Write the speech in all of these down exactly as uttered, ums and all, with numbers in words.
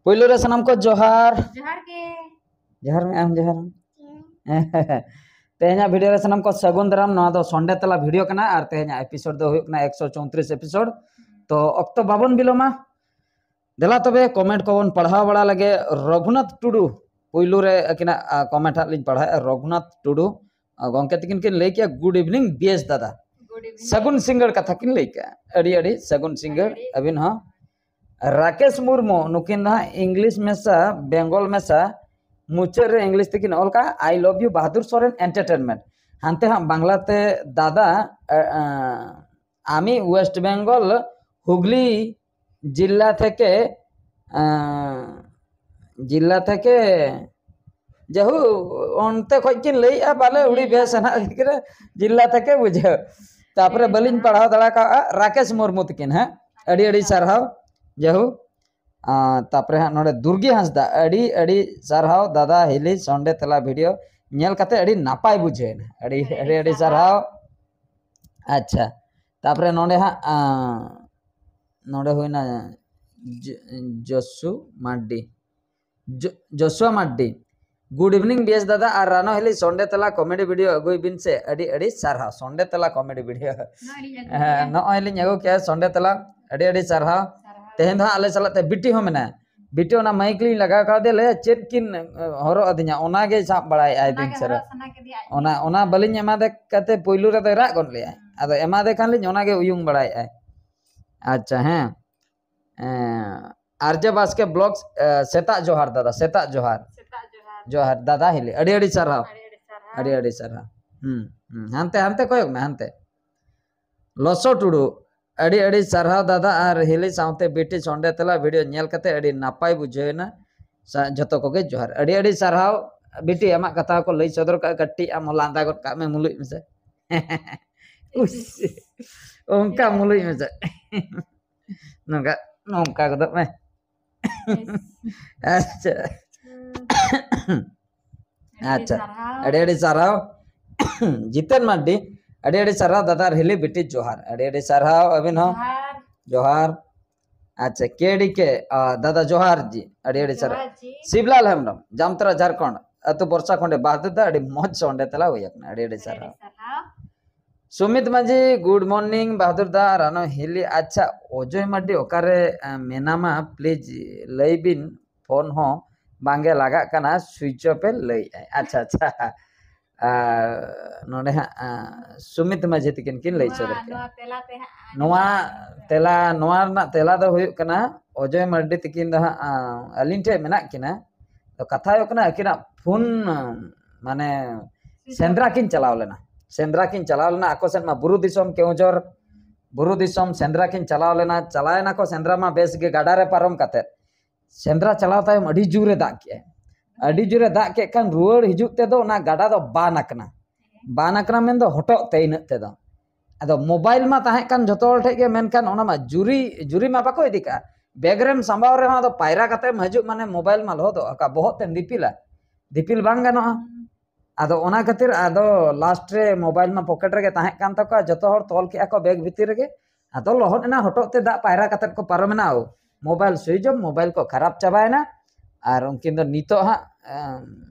ᱯᱳᱭᱞᱳ ᱨᱮ ᱥᱟᱱᱟᱢ ᱠᱚ ᱡᱚᱦᱟᱨ᱾ ᱡᱚᱦᱟᱨ ᱜᱮ᱾ ᱡᱚᱦᱟᱨ ᱢᱮ, ᱟᱢ ᱡᱚᱦᱟᱨ ᱢᱮ᱾ ᱛᱮᱦᱮᱧᱟᱜ ᱵᱷᱤᱰᱤᱭᱳ ᱨᱮ ᱥᱟᱱᱟᱢ ᱠᱚ ᱥᱟᱹᱜᱩᱱ ᱫᱟᱨᱟᱢ᱾ ᱱᱚᱣᱟ ᱫᱚ ᱥᱚᱱᱰᱮ ᱛᱟᱞᱟ ᱵᱷᱤᱰᱤᱭᱳ ᱠᱟᱱᱟ ᱟᱨ ᱛᱮᱦᱮᱧᱟᱜ ᱮᱯᱤᱥᱳᱰ ᱫᱚ ᱦᱩᱭᱩᱜ ᱠᱟᱱᱟ ᱮᱠᱥᱚ ᱪᱳᱭᱛᱨᱤᱥ ᱮᱯᱤᱥᱳᱰ᱾ ᱛᱚ ᱚᱠᱛᱚ ᱵᱟᱵᱚᱱ ᱵᱤᱞᱚᱢᱟ, ᱫᱮᱞᱟ ᱛᱚᱵᱮ ᱠᱚᱢᱮᱱᱴ ᱠᱚᱵᱚᱱ ᱯᱟᱲᱦᱟᱣ ᱵᱟᱲᱟ ᱞᱮᱜᱮ᱾ ᱨᱚᱜᱷᱩᱱᱟᱛᱷ ᱴᱩᱰᱩ, ᱯᱳᱭᱞᱳ ᱨᱮ ᱟᱹᱠᱤᱱᱟᱜ ᱠᱚᱢᱮᱱᱴ ᱦᱟᱸᱜ ᱞᱤᱧ ᱯᱟᱲᱦᱟᱣᱮᱫᱼᱟ᱾ ᱨᱚᱜᱷᱩᱱᱟᱛᱷ ᱴᱩᱰᱩ, ᱜᱚᱢᱠᱮ ᱛᱟᱹᱠᱤᱱ ᱠᱤᱱ ᱞᱟᱹᱭ ᱠᱮᱜᱼᱟ, "Good evening ᱵᱤ ᱮᱥ ᱫᱟᱫᱟ, ᱥᱟᱹᱜᱩᱱ ᱥᱤᱸᱜᱟᱹᱲ ᱠᱟᱛᱷᱟ ᱠᱤᱱ ᱞᱟᱹᱭ ᱠᱮᱜᱼᱟ, ᱟᱹᱰᱤ ᱟᱹᱰᱤ ᱥᱟᱹᱜᱩᱱ ᱥᱤᱸᱜᱟᱹᱲ ᱟᱹᱵᱤᱱ ᱦᱚᱸ᱾" ᱨᱟᱠᱮᱥ ᱢᱩᱨᱢᱩ, ᱱᱩᱠᱤᱱ ᱫᱚ ᱦᱟᱸᱜ ᱤᱝᱞᱤᱥ ᱢᱮᱥᱟ, ᱵᱮᱝᱜᱚᱞ ᱢᱮᱥᱟ, ᱢᱩᱪᱟᱹᱫ ᱨᱮ ᱤᱝᱞᱤᱥ ᱛᱮᱠᱤᱱ ᱚᱞ ᱠᱟᱜᱼᱟ, "I love you Bahadur Soren entertainment." ᱦᱟᱱᱛᱮ ᱦᱟᱸᱜ ᱵᱟᱝᱞᱟᱛᱮ, "ᱫᱟᱫᱟ, ᱟ, ᱟ, আমি ওয়েস্ট বেঙ্গল হুগলি জেলা থেকে, আ, জেলা থেকে", ᱡᱟᱦᱳ, ᱚᱱᱛᱮ ᱠᱷᱚᱡ ᱠᱤᱱ ᱞᱟᱹᱭᱮᱜᱼᱟ, ᱯᱟᱞᱮ ᱩᱲᱤ ᱵᱮᱥ ᱦᱮᱱᱟᱜ ᱠᱤᱱᱟ, ᱡᱮᱞᱟ ᱛᱷᱮᱠᱮ ᱵᱩᱡᱷᱟᱹᱣ᱾ ᱛᱟᱯᱚᱨᱮ ᱵᱟᱹᱞᱤᱧ ᱯᱟᱲᱦᱟᱣ ᱫᱟᱲᱮ ᱠᱟᱜᱼᱟ, ᱨᱟᱠᱮᱥ ᱢᱩᱨᱢᱩ ᱛᱟᱹᱠᱤᱱ, ᱦᱮᱸ, ᱟᱹᱰᱤ ᱟᱹᱰᱤ ᱥᱟᱨᱦᱟᱣ᱾ ᱡᱟᱦᱳ, ᱟᱨ ᱛᱟᱯᱚᱨᱮ ᱦᱟᱸᱜ ᱱᱚᱰᱮ ᱫᱩᱨᱜᱤ ᱦᱟᱸᱥᱫᱟ, ᱟᱹᱰᱤ ᱟᱹᱰᱤ ᱥᱟᱨᱦᱟᱣ ᱫᱟᱫᱟ ᱦᱤᱞᱤ ᱥᱚᱱᱰᱮ ᱛᱮᱞᱟ ᱵᱷᱤᱰᱤᱭᱳ ᱧᱮᱞ ᱠᱟᱛᱮ ᱟᱹᱰᱤ ᱱᱟᱯᱟᱭ ᱵᱩᱡᱷᱟᱹᱣ ᱮᱱᱟ, ᱟᱹᱰᱤ ᱟᱹᱰᱤ ᱟᱹᱰᱤ ᱥᱟᱨᱦᱟᱣ᱾ ᱟᱪᱪᱷᱟ, ᱛᱟᱯᱚᱨᱮ ᱱᱚᱰᱮ ᱦᱟᱸᱜ, ᱟᱸ, ᱱᱚᱰᱮ ᱦᱩᱭᱱᱟ ᱡᱚ-, ᱡᱚᱥᱩ ᱢᱟᱨᱰᱤ᱾ ᱡᱚ-, ᱡᱚᱥᱩᱣᱟ ᱢᱟᱨᱰᱤ, "Good evening ᱵᱤ ᱮᱥ ᱫᱟᱫᱟ ᱟᱨ ᱨᱟᱱᱚ ᱦᱤᱞᱤ ᱥᱚᱱᱰᱮ ᱛᱟᱞᱟ ᱠᱚᱢᱮᱰᱤ ᱵᱷᱤᱰᱤᱭᱳ ᱟᱹᱜᱩᱭ ᱵᱤᱱ ᱥᱮ, ᱟᱹᱰᱤ ᱟᱹᱰᱤ ᱥᱟᱨᱦᱟᱣ᱾" ᱥᱚᱱᱰᱮ ᱛᱟᱞᱟ ᱠᱚᱢᱮᱰᱤ ᱵᱷᱤᱰᱤᱭᱳ᱾ ᱱᱚᱜᱼᱚᱭ ᱞᱤᱧ ᱟᱹᱜᱩ ᱦᱮᱸ, ᱠᱮᱜᱼᱟ᱾ ᱱᱚᱜᱼᱚᱭ ᱞᱤᱧ ᱟᱹᱜᱩ ᱠᱮᱜᱼᱟ ᱥᱚᱱᱰᱮ ᱛᱟᱞᱟ, ᱟᱹᱰᱤ ᱟᱹᱰᱤ ᱥᱟᱨᱦᱟᱣ᱾ ᱥᱟᱨᱦᱟᱣ᱾ ᱛᱮᱦᱮᱧ ᱫᱚ ᱦᱟᱸᱜ ᱟᱞᱮ ᱥᱟᱞᱟᱜ ᱛᱮ ᱵᱤᱴᱤ ᱦᱚᱸ ᱢᱮᱱᱟᱭᱟ᱾ ᱵᱤᱴᱤ ᱚᱱᱟ ᱢᱟᱭᱤᱠ ᱞᱤᱧ ᱞᱟᱜᱟᱣ ᱠᱟᱣᱫᱮᱭᱟ, ᱞᱟᱹᱭᱟ, "ᱪᱮᱫ ᱠᱤᱱ, ᱮ, ᱦᱚᱨᱚᱜ ᱟᱹᱫᱤᱧᱟ?" ᱚᱱᱟᱜᱮ ᱥᱟᱵ ᱵᱟᱲᱟᱭᱮᱫᱼᱟᱭ ᱚᱱᱟᱜᱮ ᱫᱤᱱ ᱥᱟᱨᱟ᱾ ᱦᱚᱨᱚᱜ ᱥᱟᱱᱟ ᱠᱮᱫᱮᱭᱟ ᱟᱡ ᱚᱱᱟ, ᱜᱮ᱾ ᱚᱱᱟ ᱵᱟᱹᱞᱤᱧ ᱮᱢᱟᱫᱮ ᱠᱟᱛᱮ ᱯᱳᱭᱞᱳ ᱨᱮᱫᱚᱭ ᱨᱟᱜ ᱜᱚᱫ ᱞᱮᱜᱼᱟᱭ᱾ ᱦᱩᱸ᱾ ᱟᱫᱚ ᱮᱢᱟᱫᱮ ᱠᱷᱟᱱ ᱞᱤᱧ ᱚᱱᱟᱜᱮ ᱩᱭᱩᱝ ᱵᱟᱲᱟᱭᱮᱫᱼᱟᱭ᱾ ᱟᱪᱪᱷᱟ, ᱦᱮᱸ᱾ ᱮᱸ, ᱟᱨ ᱡᱮ ᱵᱟᱥᱠᱮ ᱵᱞᱚᱜᱥ, ᱮ, ᱥᱮᱛᱟᱜ ᱡᱚᱦᱟᱨ ᱫᱟᱫᱟ, ᱥᱮᱛᱟᱜ ᱡᱚᱦᱟᱨ᱾ ᱥᱮᱛᱟᱜ ᱡᱚᱦᱟᱨ᱾ ᱡᱚᱦᱟᱨ ᱫᱟᱫᱟ ᱦᱤᱞᱤ, ᱟᱹᱰᱤ ᱟᱹᱰᱤ ᱥᱟᱨᱦᱟᱣ᱾ ᱟᱹᱰᱤ ᱟᱹᱰᱤ ᱥᱟᱨᱦᱟᱣ᱾ ᱟᱹᱰᱤ ᱟᱹᱰᱤ ᱥᱟᱨᱦᱟᱣ᱾ ᱦᱩᱸ, ᱦᱩᱸ, ᱦᱟᱱᱛᱮ, ᱦᱟᱱᱛᱮ ᱠᱚᱭᱚᱜ ᱢᱮ, ᱦᱟᱱᱛᱮ᱾ ᱞᱚᱥᱚ ᱴᱩᱰᱩ, ᱟᱹᱰᱤ ᱟᱹᱰᱤ ᱥᱟᱨᱦᱟᱣ ᱫᱟᱫᱟ ᱟᱨ ᱦᱤᱞᱤ ᱥᱟᱶᱛᱮ ᱵᱤᱴᱤ ᱥᱚᱱᱰᱮ ᱛᱮᱞᱟ ᱵᱷᱤᱰᱤᱭᱳ ᱧᱮᱞ ᱠᱟᱛᱮ ᱟᱹᱰᱤ ᱱᱟᱯᱟᱭ ᱵᱩᱡᱷᱟᱹᱣ ᱮᱱᱟ᱾ ᱥᱟ-, ᱡᱷᱚᱛᱚ ᱠᱚᱜᱮ ᱡᱚᱦᱟᱨ᱾ ᱟᱹᱰᱤ ᱟᱹᱰᱤ ᱥᱟᱨᱦᱟᱣ ᱵᱤᱴᱤ, ᱟᱢᱟᱜ ᱠᱟᱛᱷᱟ ᱠᱚ ᱞᱟᱹᱭ ᱥᱚᱫᱚᱨ ᱠᱟᱜᱼᱟ, ᱠᱟᱹᱴᱤᱡ ᱟᱢ ᱦᱚᱸ ᱞᱟᱸᱫᱟ ᱜᱚᱫ ᱠᱟᱜ ᱢᱮ, ᱢᱩᱞᱩᱡ ᱢᱮᱥᱮ᱾ ᱩᱥ, ᱚᱱᱠᱟ ᱢᱩᱞᱩᱡ ᱢᱮᱥᱮ᱾ ᱱᱚᱝᱠᱟ, ᱱᱚᱝᱠᱟ ᱜᱚᱫᱚᱜ ᱢᱮ᱾ ᱟᱪᱪᱷᱟ᱾ ᱦᱩᱸ᱾ ᱟᱪᱪᱷᱟ᱾ ᱥᱟᱨᱦᱟᱣ᱾ ᱟᱹᱰᱤ ᱟᱹᱰᱤ ᱥᱟᱨᱦᱟᱣ᱾ ᱡᱤᱛᱮᱱ ᱢᱟᱨᱰᱤ, ᱟᱹᱰᱤ ᱟᱹᱰᱤ ᱥᱟᱨᱦᱟᱣ ᱫᱟᱫᱟ ᱟᱨ ᱦᱤᱞᱤ ᱵᱤᱴᱤ, ᱡᱚᱦᱟᱨ᱾ ᱟᱹᱰᱤ ᱟᱹᱰᱤ ᱥᱟᱨᱦᱟᱣ ᱟᱹᱵᱤᱱ ᱦᱚᱸ᱾ ᱡᱚᱦᱟᱨ᱾ ᱡᱚᱦᱟᱨ᱾ ᱟᱪᱪᱷᱟ, ᱠᱮᱰᱤᱠᱮ, ᱟ, ᱫᱟᱫᱟ ᱡᱚᱦᱟᱨ ᱡᱤ, ᱟᱹᱰᱤ ᱟᱹᱰᱤ ᱥᱟᱨᱦᱟᱣ᱾ ᱡᱚᱦᱟᱨ ᱡᱤ᱾ ᱥᱤᱵᱞᱟᱞ ᱦᱮᱢᱵᱨᱚᱢ, ᱡᱟᱢᱛᱟᱨᱟ ᱡᱷᱟᱲᱠᱷᱚᱸᱰ, ᱟᱹᱛᱩ ᱵᱚᱨᱥᱟ ᱠᱷᱚᱸᱰᱮ ᱵᱟᱦᱫᱩᱨ ᱫᱟ, ᱟᱹᱰᱤ ᱢᱚᱡᱽ ᱚᱸᱰᱮ ᱛᱮᱞᱟ ᱦᱩᱭ ᱟᱠᱟᱱᱟ, ᱟᱹᱰᱤ ᱟᱹᱰᱤ ᱟᱹᱰᱤ ᱥᱟᱨᱦᱟᱣ᱾ ᱟᱹᱰᱤ ᱥᱟᱨᱦᱟᱣ᱾ ᱥᱩᱢᱤᱛ ᱢᱟᱹᱡᱷᱤ, good morning ᱵᱟᱦᱫᱩᱨ ᱫᱟ, ᱨᱟᱱᱚ ᱦᱤᱞᱤ᱾ ᱟᱪᱪᱷᱟ, ᱚᱡᱚᱭ ᱢᱟᱨᱰᱤ ᱚᱠᱟᱨᱮ, ᱟ, ᱢᱮᱱᱟᱢᱟ? Please ᱞᱟᱹᱭ ᱵᱤᱱ, ᱯᱷᱳᱱ ᱦᱚᱸ ᱵᱟᱝᱜᱮ ᱞᱟᱜᱟᱜ ᱠᱟᱱᱟ, switch off ᱮ ᱞᱟᱹᱭᱮᱫᱼᱟᱭ᱾ ᱟᱪᱪᱷᱟ, ᱟᱪᱪᱷᱟ᱾ ᱟᱨ ᱱᱚᱰᱮ ᱦᱟᱸᱜ, ᱟ, ᱥᱩᱢᱤᱛ ᱢᱟᱹᱡᱷᱤ ᱛᱤᱠᱤᱱ ᱠᱤᱱ ᱞᱟᱹᱭ ᱱᱚᱣᱟ, ᱥᱚᱫᱚᱨ ᱠᱮᱫᱼᱟ᱾ ᱱᱚᱣᱟ ᱛᱮᱞᱟ ᱛᱮ ᱦᱟᱸᱜ ᱱᱚᱣᱟ ᱛᱮᱞᱟ, ᱱᱚᱣᱟ ᱨᱮᱱᱟᱜ ᱛᱮᱞᱟ ᱫᱚ ᱦᱩᱭᱩᱜ ᱠᱟᱱᱟ, ᱚᱡᱚᱭ ᱢᱟᱨᱰᱤ ᱛᱤᱠᱤᱱ ᱫᱚ ᱦᱟᱸᱜ, ᱟ, ᱟᱹᱞᱤᱧ ᱴᱷᱮᱱ ᱢᱮᱱᱟᱜ ᱠᱤᱱᱟ᱾ ᱛᱚ ᱠᱟᱛᱷᱟ ᱦᱩᱭᱩᱜ ᱠᱟᱱᱟ, ᱟᱹᱠᱤᱱᱟᱜ ᱯᱷᱳᱱ, ᱢᱟᱱᱮ, ᱥᱮᱸᱫᱽᱨᱟ ᱠᱤᱱ ᱪᱟᱞᱟᱣ ᱞᱮᱱᱟ᱾ ᱥᱮᱸᱫᱽᱨᱟ ᱠᱤᱱ ᱪᱟᱞᱟᱣ ᱞᱮᱱᱟ ᱟᱠᱚ ᱥᱮᱫ ᱢᱟ ᱵᱩᱨᱩ ᱫᱤᱥᱚᱢ, ᱠᱮᱣᱡᱷᱚᱨ ᱵᱩᱨᱩ ᱫᱤᱥᱚᱢ ᱥᱮᱸᱫᱽᱨᱟ ᱠᱤᱱ ᱪᱟᱞᱟᱣ ᱞᱮᱱᱟ᱾ ᱪᱟᱞᱟᱣᱮᱱᱟ ᱠᱚ ᱥᱮᱸᱫᱽᱨᱟ ᱢᱟ ᱵᱮᱥ ᱜᱮ, ᱜᱟᱰᱟ ᱨᱮ ᱯᱟᱨᱚᱢ ᱠᱟᱛᱮᱫ᱾ ᱥᱮᱸᱫᱽᱨᱟ ᱪᱟᱞᱟᱣ ᱛᱟᱭᱚᱢ ᱟᱹᱰᱤ ᱡᱳᱨᱮ ᱫᱟᱜ ᱠᱮᱜᱼᱟ᱾ ᱟᱹᱰᱤ ᱡᱳᱨᱮ ᱫᱟᱜ ᱠᱮᱫ ᱠᱷᱟᱱ ᱨᱩᱣᱟᱹᱲ ᱦᱤᱡᱩᱜ ᱛᱮᱫᱚ ᱚᱱᱟ ᱜᱟᱰᱟ ᱫᱚ ᱵᱟᱱ ᱟᱠᱟᱱᱟ᱾ ᱵᱟᱱ ᱟᱠᱟᱱᱟ ᱢᱮᱱᱫᱚ ᱦᱚᱴᱚᱜ ᱛᱮ ᱤᱱᱟᱹᱜ ᱛᱮᱫᱚ᱾ ᱟᱫᱚ ᱢᱳᱵᱟᱭᱤᱞ ᱢᱟ ᱛᱟᱦᱮᱸ ᱠᱟᱱ ᱡᱷᱚᱛᱚ ᱦᱚᱲ ᱴᱷᱮᱡ ᱜᱮ, ᱢᱮᱱᱠᱷᱟᱱ ᱚᱱᱟ ᱢᱟ ᱡᱩᱨᱤ, ᱡᱩᱨᱤ ᱢᱟ ᱵᱟᱠᱚ ᱤᱫᱤ ᱠᱟᱜᱼᱟ᱾ ᱵᱮᱜᱽ ᱨᱮᱢ ᱥᱟᱢᱵᱟᱣ ᱨᱮᱦᱚᱸ ᱟᱫᱚ ᱯᱟᱭᱨᱟ ᱠᱟᱛᱮᱢ ᱦᱤᱡᱩᱜ, ᱢᱟᱱᱮ ᱢᱳᱵᱟᱭᱤᱞ ᱢᱟ ᱞᱚᱦᱚᱫᱚᱜᱼᱟ, ᱚᱠᱟ ᱵᱚᱦᱚᱜ ᱛᱮᱢ ᱫᱤᱯᱤᱞᱟ? ᱫᱤᱯᱤᱞ ᱵᱟᱝ ᱜᱟᱱᱚᱜᱼᱟ᱾ ᱟᱫᱚ ᱚᱱᱟ ᱠᱷᱟᱹᱛᱤᱨ ᱟᱫᱚ ᱞᱟᱥᱴ ᱨᱮ ᱢᱳᱵᱟᱭᱤᱞ ᱢᱟ ᱯᱚᱠᱮᱴ ᱨᱮᱜᱮ ᱛᱟᱦᱮᱸ ᱠᱟᱱ ᱛᱟᱠᱚᱣᱟ, ᱡᱚᱛᱚ ᱦᱚᱲ ᱛᱚᱞ ᱠᱮᱜᱼᱟ ᱠᱚ ᱵᱮᱜᱽ ᱵᱷᱤᱛᱤᱨ ᱨᱮᱜᱮ᱾ ᱟᱫᱚ ᱞᱚᱦᱚᱫ ᱮᱱᱟ ᱦᱚᱴᱚᱜ ᱛᱮ, ᱫᱟᱜ ᱯᱟᱭᱨᱟ ᱠᱟᱛᱮᱫ ᱠᱚ ᱯᱟᱨᱚᱢᱮᱱᱟ᱾ ᱢᱳᱵᱟᱭᱤᱞ ᱥᱩᱭᱤᱪ ᱚᱯᱷ, ᱢᱳᱵᱟᱭᱤᱞ ᱠᱚ ᱠᱷᱟᱨᱟᱯ ᱪᱟᱵᱟᱭᱮᱱᱟ᱾ ᱟᱨ ᱩᱱᱠᱤᱱ ᱫᱚ ᱱᱤᱛᱚᱜ ᱦᱟᱸᱜ, ᱮᱸ,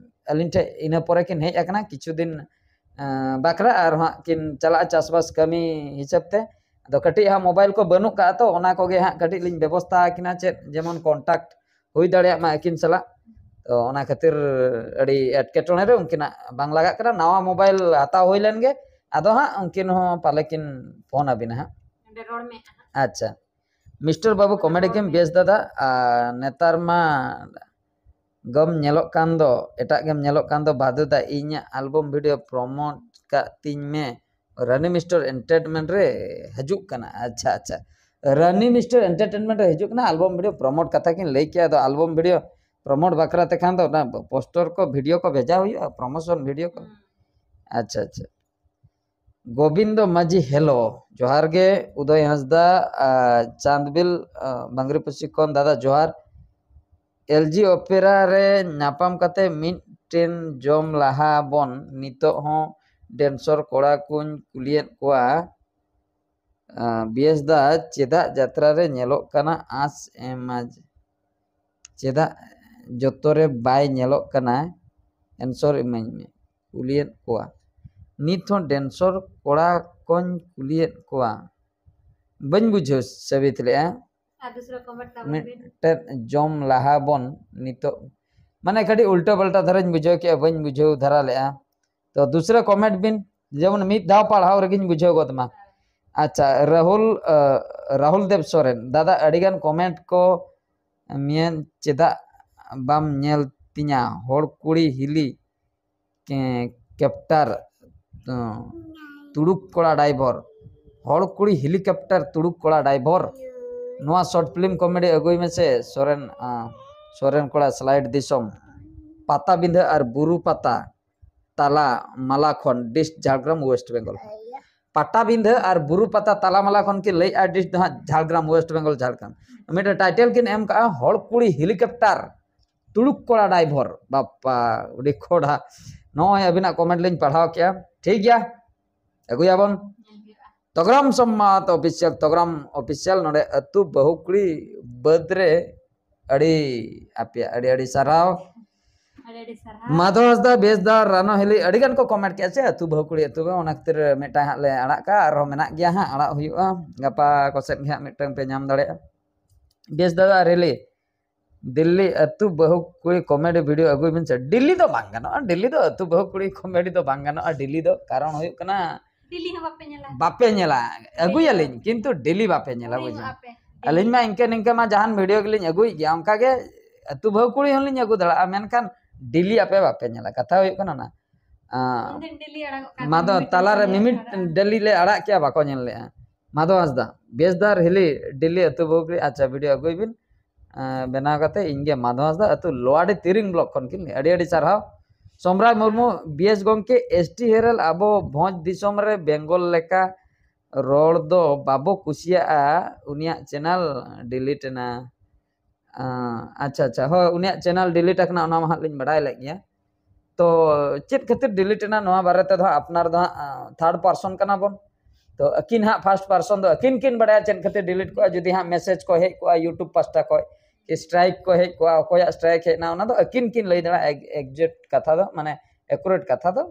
ᱟᱹᱞᱤᱧ ᱴᱷᱮᱡ ᱤᱱᱟᱹ ᱯᱚᱨᱮ ᱠᱤᱱ ᱦᱮᱡ ᱟᱠᱟᱱᱟ ᱠᱤᱪᱷᱩ ᱫᱤᱱ, ᱮᱸ, ᱵᱟᱠᱷᱨᱟ, ᱟᱨ ᱦᱟᱸᱜ ᱠᱤᱱ ᱪᱟᱞᱟᱜᱼᱟ ᱪᱟᱥᱵᱟᱥ ᱠᱟᱹᱢᱤ ᱦᱤᱥᱟᱹᱵ ᱛᱮ᱾ ᱟᱫᱚ ᱠᱟᱹᱴᱤᱡ ᱦᱟᱸᱜ ᱢᱳᱵᱟᱭᱤᱞ ᱠᱚ ᱵᱟᱹᱱᱩᱜ ᱠᱟᱜᱼᱟ, ᱛᱚ ᱚᱱᱟ ᱠᱚᱜᱮ ᱦᱟᱸᱜ ᱠᱟᱹᱴᱤᱡ ᱞᱤᱧ ᱵᱮᱵᱚᱥᱛᱷᱟ ᱟᱹᱠᱤᱱᱟ, ᱪᱮᱫ ᱡᱮᱢᱚᱱ ᱠᱚᱱᱴᱟᱠᱴ ᱦᱩᱭ ᱫᱟᱲᱮᱭᱟᱜ ᱢᱟ ᱟᱹᱠᱤᱱ ᱥᱟᱞᱟᱜ᱾ ᱛᱚ ᱚᱱᱟ ᱠᱷᱟᱹᱛᱤᱨ ᱟᱹᱰᱤ ᱮᱴᱠᱮᱴᱚᱬᱮ ᱨᱮ ᱩᱱᱠᱤᱱᱟᱜ ᱵᱟᱝ ᱞᱟᱜᱟᱜ ᱠᱟᱱᱟ᱾ ᱱᱟᱣᱟ ᱢᱳᱵᱟᱭᱤᱞ ᱦᱟᱛᱟᱣ ᱦᱩᱭ ᱞᱮᱱ ᱜᱮ, ᱟᱫᱚ ᱦᱟᱸᱜ ᱩᱱᱠᱤᱱ ᱦᱚᱸ ᱯᱟᱞᱮ ᱠᱤᱱ ᱯᱷᱳᱱ ᱟᱹᱵᱤᱱᱟ ᱦᱟᱸᱜ᱾ ᱱᱚᱰᱮ ᱨᱚᱲ ᱢᱮ ᱦᱟᱸᱜ᱾ ᱟᱪᱪᱷᱟ, ᱢᱤᱥᱴᱟᱨ ᱵᱟᱹᱵᱩ, ᱠᱚᱢᱮᱰᱤ ᱜᱮᱢ ᱵᱮᱥ ᱫᱟᱫᱟ᱾ ᱟᱨ ᱱᱮᱛᱟᱨ ᱢᱟ ᱜᱚᱢ ᱧᱮᱞᱚᱜ ᱠᱟᱱ ᱫᱚ, ᱮᱴᱟᱜ ᱜᱮᱢ ᱧᱮᱞᱚᱜ ᱠᱟᱱ ᱫᱚ ᱵᱟᱫᱩ ᱫᱟ, ᱤᱧᱟᱹᱜ ᱟᱞᱵᱚᱢ ᱵᱷᱤᱰᱤᱭᱳ ᱯᱨᱚᱢᱳᱴ ᱠᱟᱜ ᱛᱤᱧ ᱢᱮ᱾ ᱨᱟᱱᱤ ᱢᱤᱥᱴᱟᱨ ᱮᱱᱴᱟᱨᱴᱮᱱᱢᱮᱱᱴ ᱨᱮ ᱦᱤᱡᱩᱜ ᱠᱟᱱᱟ᱾ ᱟᱪᱪᱷᱟ, ᱟᱪᱪᱷᱟ, ᱨᱟᱱᱤ ᱢᱤᱥᱴᱟᱨ ᱮᱱᱴᱟᱨᱴᱮᱱᱢᱮᱱᱴ ᱨᱮ ᱦᱤᱡᱩᱜ ᱠᱟᱱᱟ᱾ ᱟᱞᱵᱚᱢ ᱵᱷᱤᱰᱤᱭᱳ ᱯᱨᱚᱢᱳᱴ ᱠᱟᱛᱷᱟ ᱠᱤᱱ ᱞᱟᱹᱭ ᱠᱮᱜᱼᱟ, ᱟᱫᱚ ᱟᱞᱵᱚᱢ ᱵᱷᱤᱰᱤᱭᱳ ᱯᱨᱚᱢᱳᱴ ᱵᱟᱠᱷᱨᱟ ᱛᱮ ᱠᱷᱟᱱ ᱫᱚ ᱚᱱᱟ ᱯᱳᱥᱴᱟᱨ ᱠᱚ, ᱵᱷᱤᱰᱤᱭᱳ ᱠᱚ ᱵᱷᱮᱡᱟ ᱦᱩᱭᱩᱜᱼᱟ, ᱯᱨᱚᱢᱳᱥᱚᱱ ᱵᱷᱤᱰᱤᱭᱳ ᱠᱚ᱾ ᱦᱩᱸ᱾ ᱟᱪᱪᱷᱟ, ᱟᱪᱪᱷᱟ᱾ ᱜᱳᱵᱤᱱᱫᱚ ᱢᱟᱹᱡᱷᱤ, ᱦᱮᱞᱳ, ᱡᱚᱦᱟᱨ ᱜᱮ᱾ ᱩᱫᱚᱭ ᱦᱟᱸᱥᱫᱟ, ᱟᱨ ᱪᱟᱸᱫᱽᱵᱤᱞ, ᱟᱨ ᱵᱟᱝᱨᱤᱯᱚᱥᱤ ᱠᱷᱚᱱ ᱫᱟᱫᱟ ᱡᱚᱦᱟᱨ᱾ ᱮᱞ ᱡᱤ ᱚᱯᱮᱨᱟ ᱨᱮ ᱧᱟᱯᱟᱢ ᱠᱟᱛᱮ ᱢᱤᱫᱴᱮᱱ ᱡᱚᱢ ᱞᱟᱦᱟ ᱵᱚᱱ, ᱱᱤᱛᱚᱜ ᱦᱚᱸ ᱰᱮᱱᱥᱚᱨ ᱠᱚᱲᱟ ᱠᱩᱧ ᱠᱩᱞᱤᱭᱮᱫ ᱠᱚᱣᱟ, ᱵᱤᱭᱮᱥ ᱫᱟ, ᱪᱮᱫᱟᱜ ᱡᱟᱛᱨᱟ ᱨᱮ ᱧᱮᱞᱚᱜ ᱠᱟᱱᱟ ᱟᱸᱥ ᱮᱢᱟ? ᱪᱮᱫᱟᱜ ᱡᱚᱛᱚ ᱨᱮ ᱵᱟᱭ ᱧᱮᱞᱚᱜ ᱠᱟᱱᱟ? ᱮᱱᱥᱚᱨ ᱤᱢᱟᱹᱧ ᱢᱮ᱾ ᱠᱩᱞᱤᱭᱮᱫ ᱠᱚᱣᱟ ᱱᱤᱛ ᱦᱚᱸ ᱰᱮᱱᱥᱚᱨ ᱠᱚᱲᱟ ᱠᱚᱧ ᱠᱩᱞᱤᱭᱮᱫ ᱠᱚᱣᱟ᱾ ᱵᱟᱹᱧ ᱵᱩᱡᱷᱟᱹᱣ ᱥᱟᱹᱵᱤᱛ ᱞᱮᱜᱼᱟ᱾ ᱟᱨ ᱫᱩᱥᱨᱟ ᱠᱚᱢᱮᱱᱴ ᱛᱟᱵᱚᱱ ᱵᱤᱱ᱾ ᱢᱤᱫᱴᱮᱱ ᱡᱚᱢ ᱞᱟᱦᱟ ᱵᱚᱱ ᱱᱤᱛᱚᱜ, ᱢᱟᱱᱮ ᱠᱟᱹᱴᱤᱡ ᱩᱞᱴᱟᱹ ᱯᱟᱞᱴᱟ ᱫᱷᱟᱨᱟᱧ ᱵᱩᱡᱷᱟᱹᱣ ᱠᱮᱜᱼᱟ, ᱵᱟᱹᱧ ᱵᱩᱡᱷᱟᱹᱣ ᱫᱷᱟᱨᱟ ᱞᱮᱜᱼᱟ᱾ ᱛᱚ ᱫᱩᱥᱨᱟ ᱠᱚᱢᱮᱱᱴ ᱵᱤᱱ, ᱡᱮᱢᱚᱱ ᱢᱤᱫ ᱫᱷᱟᱣ ᱯᱟᱲᱦᱟᱣ ᱨᱮᱜᱮᱧ ᱵᱩᱡᱷᱟᱹᱣ ᱜᱚᱫ ᱢᱟ᱾ ᱟᱪᱪᱷᱟ, ᱨᱟᱦᱩᱞ ᱨᱟᱦᱩᱞ ᱫᱮᱵ ᱥᱚᱨᱮᱱ, ᱫᱟᱫᱟ ᱟᱹᱰᱤᱜᱟᱱ ᱠᱚᱢᱮᱱᱴ ᱠᱚ ᱢᱮᱱ ᱪᱮᱫᱟᱜ ᱵᱟᱢ ᱧᱮᱞ ᱛᱤᱧᱟ? ᱦᱚᱲ ᱠᱩᱲᱤ ᱦᱤᱞᱤ ᱠᱮᱯᱴᱟᱨ ᱛᱩᱲᱩᱠ ᱠᱚᱲᱟ ᱰᱟᱭᱵᱷᱚᱨ, ᱦᱚᱲ ᱠᱩᱲᱤ ᱦᱮᱞᱤᱠᱚᱯᱴᱟᱨ ᱛᱩᱲᱩᱠ ᱠᱚᱲᱟ ᱰᱟᱭᱵᱷᱚᱨ᱾ ᱱᱚᱣᱟ ᱥᱚᱨᱴ ᱯᱷᱤᱞᱢ ᱠᱚᱢᱮᱰᱤ ᱟᱹᱜᱩᱭ ᱢᱮᱥᱮ ᱥᱚᱨᱮᱱ, ᱥᱚᱨᱮᱱ ᱠᱚᱲᱟ ᱥᱞᱟᱭᱤᱰ ᱫᱤᱥᱚᱢ᱾ ᱯᱟᱛᱟᱵᱤᱸᱫᱷᱟᱹ ᱟᱨ ᱵᱩᱨᱩ ᱯᱟᱛᱟ ᱛᱟᱞᱟ ᱢᱟᱞᱟ ᱠᱷᱚᱱ, ᱰᱤᱥᱴ ᱡᱷᱟᱲᱜᱨᱟᱢ, ᱳᱭᱮᱥᱴ ᱵᱮᱝᱜᱚᱞ᱾ ᱯᱟᱴᱟᱵᱤᱸᱫᱷᱟᱹ ᱟᱨ ᱵᱩᱨᱩ ᱯᱟᱛᱟ ᱛᱟᱞᱟ ᱢᱟᱞᱟ ᱠᱷᱚᱱ ᱠᱤᱱ ᱞᱟᱹᱭᱮᱫᱼᱟ, ᱰᱤᱥᱴ ᱫᱚ ᱦᱟᱸᱜ ᱡᱷᱟᱲᱜᱨᱟᱢ, ᱳᱭᱮᱥᱴ ᱵᱮᱝᱜᱚᱞ, ᱡᱷᱟᱲᱜᱨᱟᱢ᱾ ᱢᱤᱫᱴᱮᱱ ᱴᱟᱭᱴᱮᱞ ᱠᱤᱱ ᱮᱢ ᱠᱟᱜᱼᱟ, ᱦᱚᱲ ᱠᱩᱲᱤ ᱦᱮᱞᱤᱠᱚᱯᱴᱟᱨ ᱛᱩᱲᱩᱠ ᱠᱚᱲᱟ ᱰᱟᱭᱵᱷᱚᱨ᱾ ᱵᱟᱯᱟ ᱩᱰᱤ ᱠᱷᱚᱲᱟ᱾ ᱱᱚᱜᱼᱚᱭ ᱟᱹᱵᱤᱱᱟᱜ ᱠᱚᱢᱮᱱᱴ ᱞᱤᱧ ᱯᱟᱲᱦᱟᱣ ᱠᱮᱜᱼᱟ᱾ ᱴᱷᱤᱠ ᱜᱮᱭᱟ, ᱟᱹᱜᱩᱭᱟᱵᱚᱱ᱾ ᱛᱚᱜᱽᱨᱟᱢ ᱥᱚᱢᱢᱟᱛ ᱚᱯᱷᱤᱥᱤᱭᱟᱞ, ᱛᱚᱜᱽᱨᱟᱢ ᱚᱯᱷᱤᱥᱤᱭᱟᱞ, ᱱᱚᱰᱮ ᱟᱹᱛᱩ ᱵᱟᱹᱦᱩ ᱠᱩᱲᱤ ᱵᱟᱹᱫᱽ ᱨᱮ ᱟᱹᱰᱤ ᱟᱯᱮᱭᱟᱜ ᱟᱹᱰᱤ ᱟᱹᱰᱤ ᱥᱟᱨᱦᱟᱣ᱾ ᱟᱹᱰᱤ ᱟᱹᱰᱤ ᱥᱟᱨᱦᱟᱣ᱾ ᱢᱟᱫᱷᱚ ᱦᱟᱸᱥᱫᱟ, ᱵᱮᱥ ᱫᱟ, ᱨᱟᱱᱚ ᱦᱤᱞᱤ, ᱟᱹᱰᱤ ᱜᱟᱱ ᱠᱚ ᱠᱚᱢᱮᱱᱴ ᱠᱮᱜᱼᱟ ᱥᱮ ᱟᱹᱛᱩ ᱵᱟᱹᱦᱩ ᱠᱩᱲᱤ ᱟᱹᱛᱩ ᱵᱟᱹᱦᱩ, ᱚᱱᱟ ᱠᱷᱟᱹᱛᱤᱨ ᱢᱤᱫᱴᱟᱝ ᱦᱟᱸᱜ ᱞᱮ ᱟᱲᱟᱜ ᱠᱟᱜᱼᱟ, ᱟᱨᱦᱚᱸ ᱢᱮᱱᱟᱜ ᱜᱮᱭᱟ ᱦᱟᱸᱜ, ᱟᱲᱟᱜ ᱦᱩᱭᱩᱜᱼᱟ ᱜᱟᱯᱟ ᱠᱚᱥᱮᱫ ᱜᱮ ᱦᱟᱸᱜ ᱢᱤᱫᱴᱟᱝ ᱯᱮ ᱧᱟᱢ ᱫᱟᱲᱮᱭᱟᱜᱼᱟ᱾ ᱵᱮᱥ ᱫᱟ ᱟᱨ ᱦᱤᱞᱤ, ᱫᱤᱞᱞᱤ ᱟᱹᱛᱩ ᱵᱟᱹᱦᱩ ᱠᱩᱲᱤ ᱠᱚᱢᱮᱰᱤ ᱵᱷᱤᱰᱤᱭᱳ ᱟᱹᱜᱩᱭ ᱵᱤᱱ ᱥᱮ᱾ ᱫᱤᱞᱞᱤ ᱫᱚ ᱵᱟᱝ ᱜᱟᱱᱚᱜᱼᱟ, ᱫᱤᱞᱞᱤ ᱫᱚ ᱟᱹᱛᱩ ᱵᱟᱹᱦᱩ ᱠᱩᱲᱤ ᱠᱚᱢᱮᱰᱤ ᱫᱚ ᱵᱟᱝ ᱜᱟᱱᱚᱜᱼᱟ ᱫᱤᱞᱞᱤ ᱫᱚ, ᱠᱟᱨᱚᱱ ᱦᱩᱭᱩᱜ ᱠᱟᱱᱟ ᱫᱤᱞᱞᱤ ᱦᱚᱸ ᱵᱟᱯᱮ ᱧᱮᱞᱟ᱾ ᱵᱟᱯᱮ ᱧᱮᱞᱟ, ᱟᱹᱜᱩᱭᱟᱞᱤᱧ ᱠᱤᱱᱛᱩ ᱫᱤᱞᱞᱤ ᱵᱟᱯᱮ ᱧᱮᱞᱟ, ᱦᱤᱲᱤᱧᱚᱜ ᱵᱩᱡᱷᱟᱹᱣ᱾ ᱟᱯᱮ᱾ ᱟᱹᱞᱤᱧ ᱢᱟ ᱤᱱᱠᱟᱹ ᱱᱤᱝᱠᱟᱹ ᱢᱟ ᱡᱟᱦᱟᱱ ᱵᱷᱤᱰᱤᱭᱳ ᱜᱮᱞᱤᱧ ᱟᱹᱜᱩᱭᱮᱫ ᱜᱮᱭᱟ, ᱚᱱᱠᱟ ᱜᱮ ᱟᱹᱛᱩ ᱵᱟᱹᱦᱩ ᱠᱩᱲᱤ ᱦᱚᱸᱞᱤᱧ ᱟᱹᱜᱩ ᱫᱟᱲᱮᱭᱟᱜᱼᱟ, ᱢᱮᱱᱠᱷᱟᱱ ᱫᱤᱞᱞᱤ ᱟᱯᱮ ᱵᱟᱯᱮ ᱧᱮᱞᱟ, ᱠᱟᱛᱷᱟ ᱦᱩᱭᱩᱜ ᱠᱟᱱᱟ ᱚᱱᱟ᱾ ᱟᱸ, ᱩᱱᱫᱤᱱ ᱫᱤᱞᱞᱤ ᱟᱲᱟᱜᱚᱜ ᱠᱟᱱ ᱢᱟᱫᱚ ᱢᱤᱢᱤᱫ ᱛᱟᱞᱟᱨᱮ ᱫᱤᱞᱞᱤ ᱢᱤᱢᱤᱫ ᱟᱲᱟᱜ᱾ ᱫᱤᱞᱞᱤ ᱞᱮ ᱟᱲᱟᱜ ᱠᱮᱜᱼᱟ, ᱵᱟᱠᱚ ᱧᱮᱞ ᱞᱮᱜᱼᱟ᱾ ᱢᱟᱫᱷᱚ ᱦᱟᱸᱥᱫᱟ, ᱵᱮᱥ ᱫᱟ ᱟᱨ ᱦᱤᱞᱤ, ᱫᱤᱞᱞᱤ ᱟᱹᱛᱩ ᱵᱟᱹᱦᱩ ᱠᱩᱲᱤ, ᱟᱪᱪᱷᱟ, ᱵᱷᱤᱰᱤᱭᱳ ᱟᱹᱜᱩᱭ ᱵᱤᱱ᱾ ᱟᱸ, ᱵᱮᱱᱟᱣ ᱠᱟᱛᱮ ᱤᱧ ᱜᱮ ᱢᱟᱫᱷᱚ ᱦᱟᱸᱥᱫᱟ ᱟᱹᱛᱩ ᱞᱳᱣᱟᱨᱰᱤ ᱛᱤᱨᱤᱝ ᱵᱞᱚᱠ ᱠᱷᱚᱱ ᱠᱤᱱ ᱞᱟᱹᱭ, ᱟᱹᱰᱤ ᱟᱹᱰᱤ ᱥᱟᱨᱦᱟᱣ᱾ ᱥᱚᱢᱨᱟᱭ ᱢᱩᱨᱢᱩ, ᱵᱤᱭᱮᱥ ᱜᱚᱢᱠᱮ, ᱮᱥ ᱴᱤ ᱦᱮᱨᱮᱞ ᱟᱵᱚ ᱵᱷᱚᱸᱡᱽ ᱫᱤᱥᱚᱢ ᱨᱮ ᱵᱮᱝᱜᱚᱞ ᱞᱮᱠᱟ ᱨᱚᱲ ᱫᱚ ᱵᱟᱵᱚ ᱠᱩᱥᱤᱭᱟᱜᱼᱟ, ᱩᱱᱤᱭᱟᱜ ᱪᱮᱱᱮᱞ ᱰᱤᱞᱤᱴ ᱮᱱᱟ᱾ ᱟᱸ, ᱟᱪᱪᱷᱟ, ᱟᱪᱪᱷᱟ, ᱦᱳᱭ, ᱩᱱᱤᱭᱟᱜ ᱪᱮᱱᱮᱞ ᱰᱤᱞᱤᱴ ᱟᱠᱟᱱᱟ, ᱚᱱᱟ ᱢᱟ ᱦᱟᱸᱜ ᱞᱤᱧ ᱵᱟᱰᱟᱭ ᱞᱮᱫ ᱜᱮᱭᱟ᱾ ᱛᱚ ᱪᱮᱫ ᱠᱷᱟᱹᱛᱤᱨ ᱰᱤᱞᱤᱴ ᱮᱱᱟ, ᱱᱚᱣᱟ ᱵᱟᱨᱮ ᱛᱮᱫᱚ ᱦᱟᱸᱜ ᱟᱯᱱᱟᱨ ᱫᱚ ᱦᱟᱸᱜ ᱛᱷᱟᱨᱰ ᱯᱟᱨᱥᱚᱱ ᱠᱟᱱᱟ ᱵᱚᱱ, ᱛᱚ ᱟᱹᱠᱤᱱ ᱦᱟᱸᱜ first person ᱫᱚ ᱟᱹᱠᱤᱱ ᱠᱤᱱ ᱵᱟᱲᱟᱭᱟ ᱪᱮᱫ ᱠᱷᱟᱹᱛᱤᱨ delete ᱠᱚᱜᱼᱟ᱾ ᱡᱩᱫᱤ ᱦᱟᱸᱜ message ᱠᱚ ᱦᱮᱡ ᱠᱚᱜᱼᱟ YouTube ᱯᱟᱥᱴᱟ ᱠᱷᱚᱡ, ᱠᱤ strike ᱠᱚ ᱦᱮᱡ ᱠᱚᱜᱼᱟ, ᱚᱠᱚᱭᱟᱜ strike ᱦᱮᱡ ᱮᱱᱟ, ᱚᱱᱟ ᱫᱚ ᱟᱹᱠᱤᱱ ᱠᱤᱱ ᱞᱟᱹᱭ ᱫᱟᱲᱮᱭᱟᱜᱼᱟ exact ᱠᱟᱛᱷᱟ ᱫᱚ, ᱢᱟᱱᱮ accurate ᱠᱟᱛᱷᱟ ᱫᱚ᱾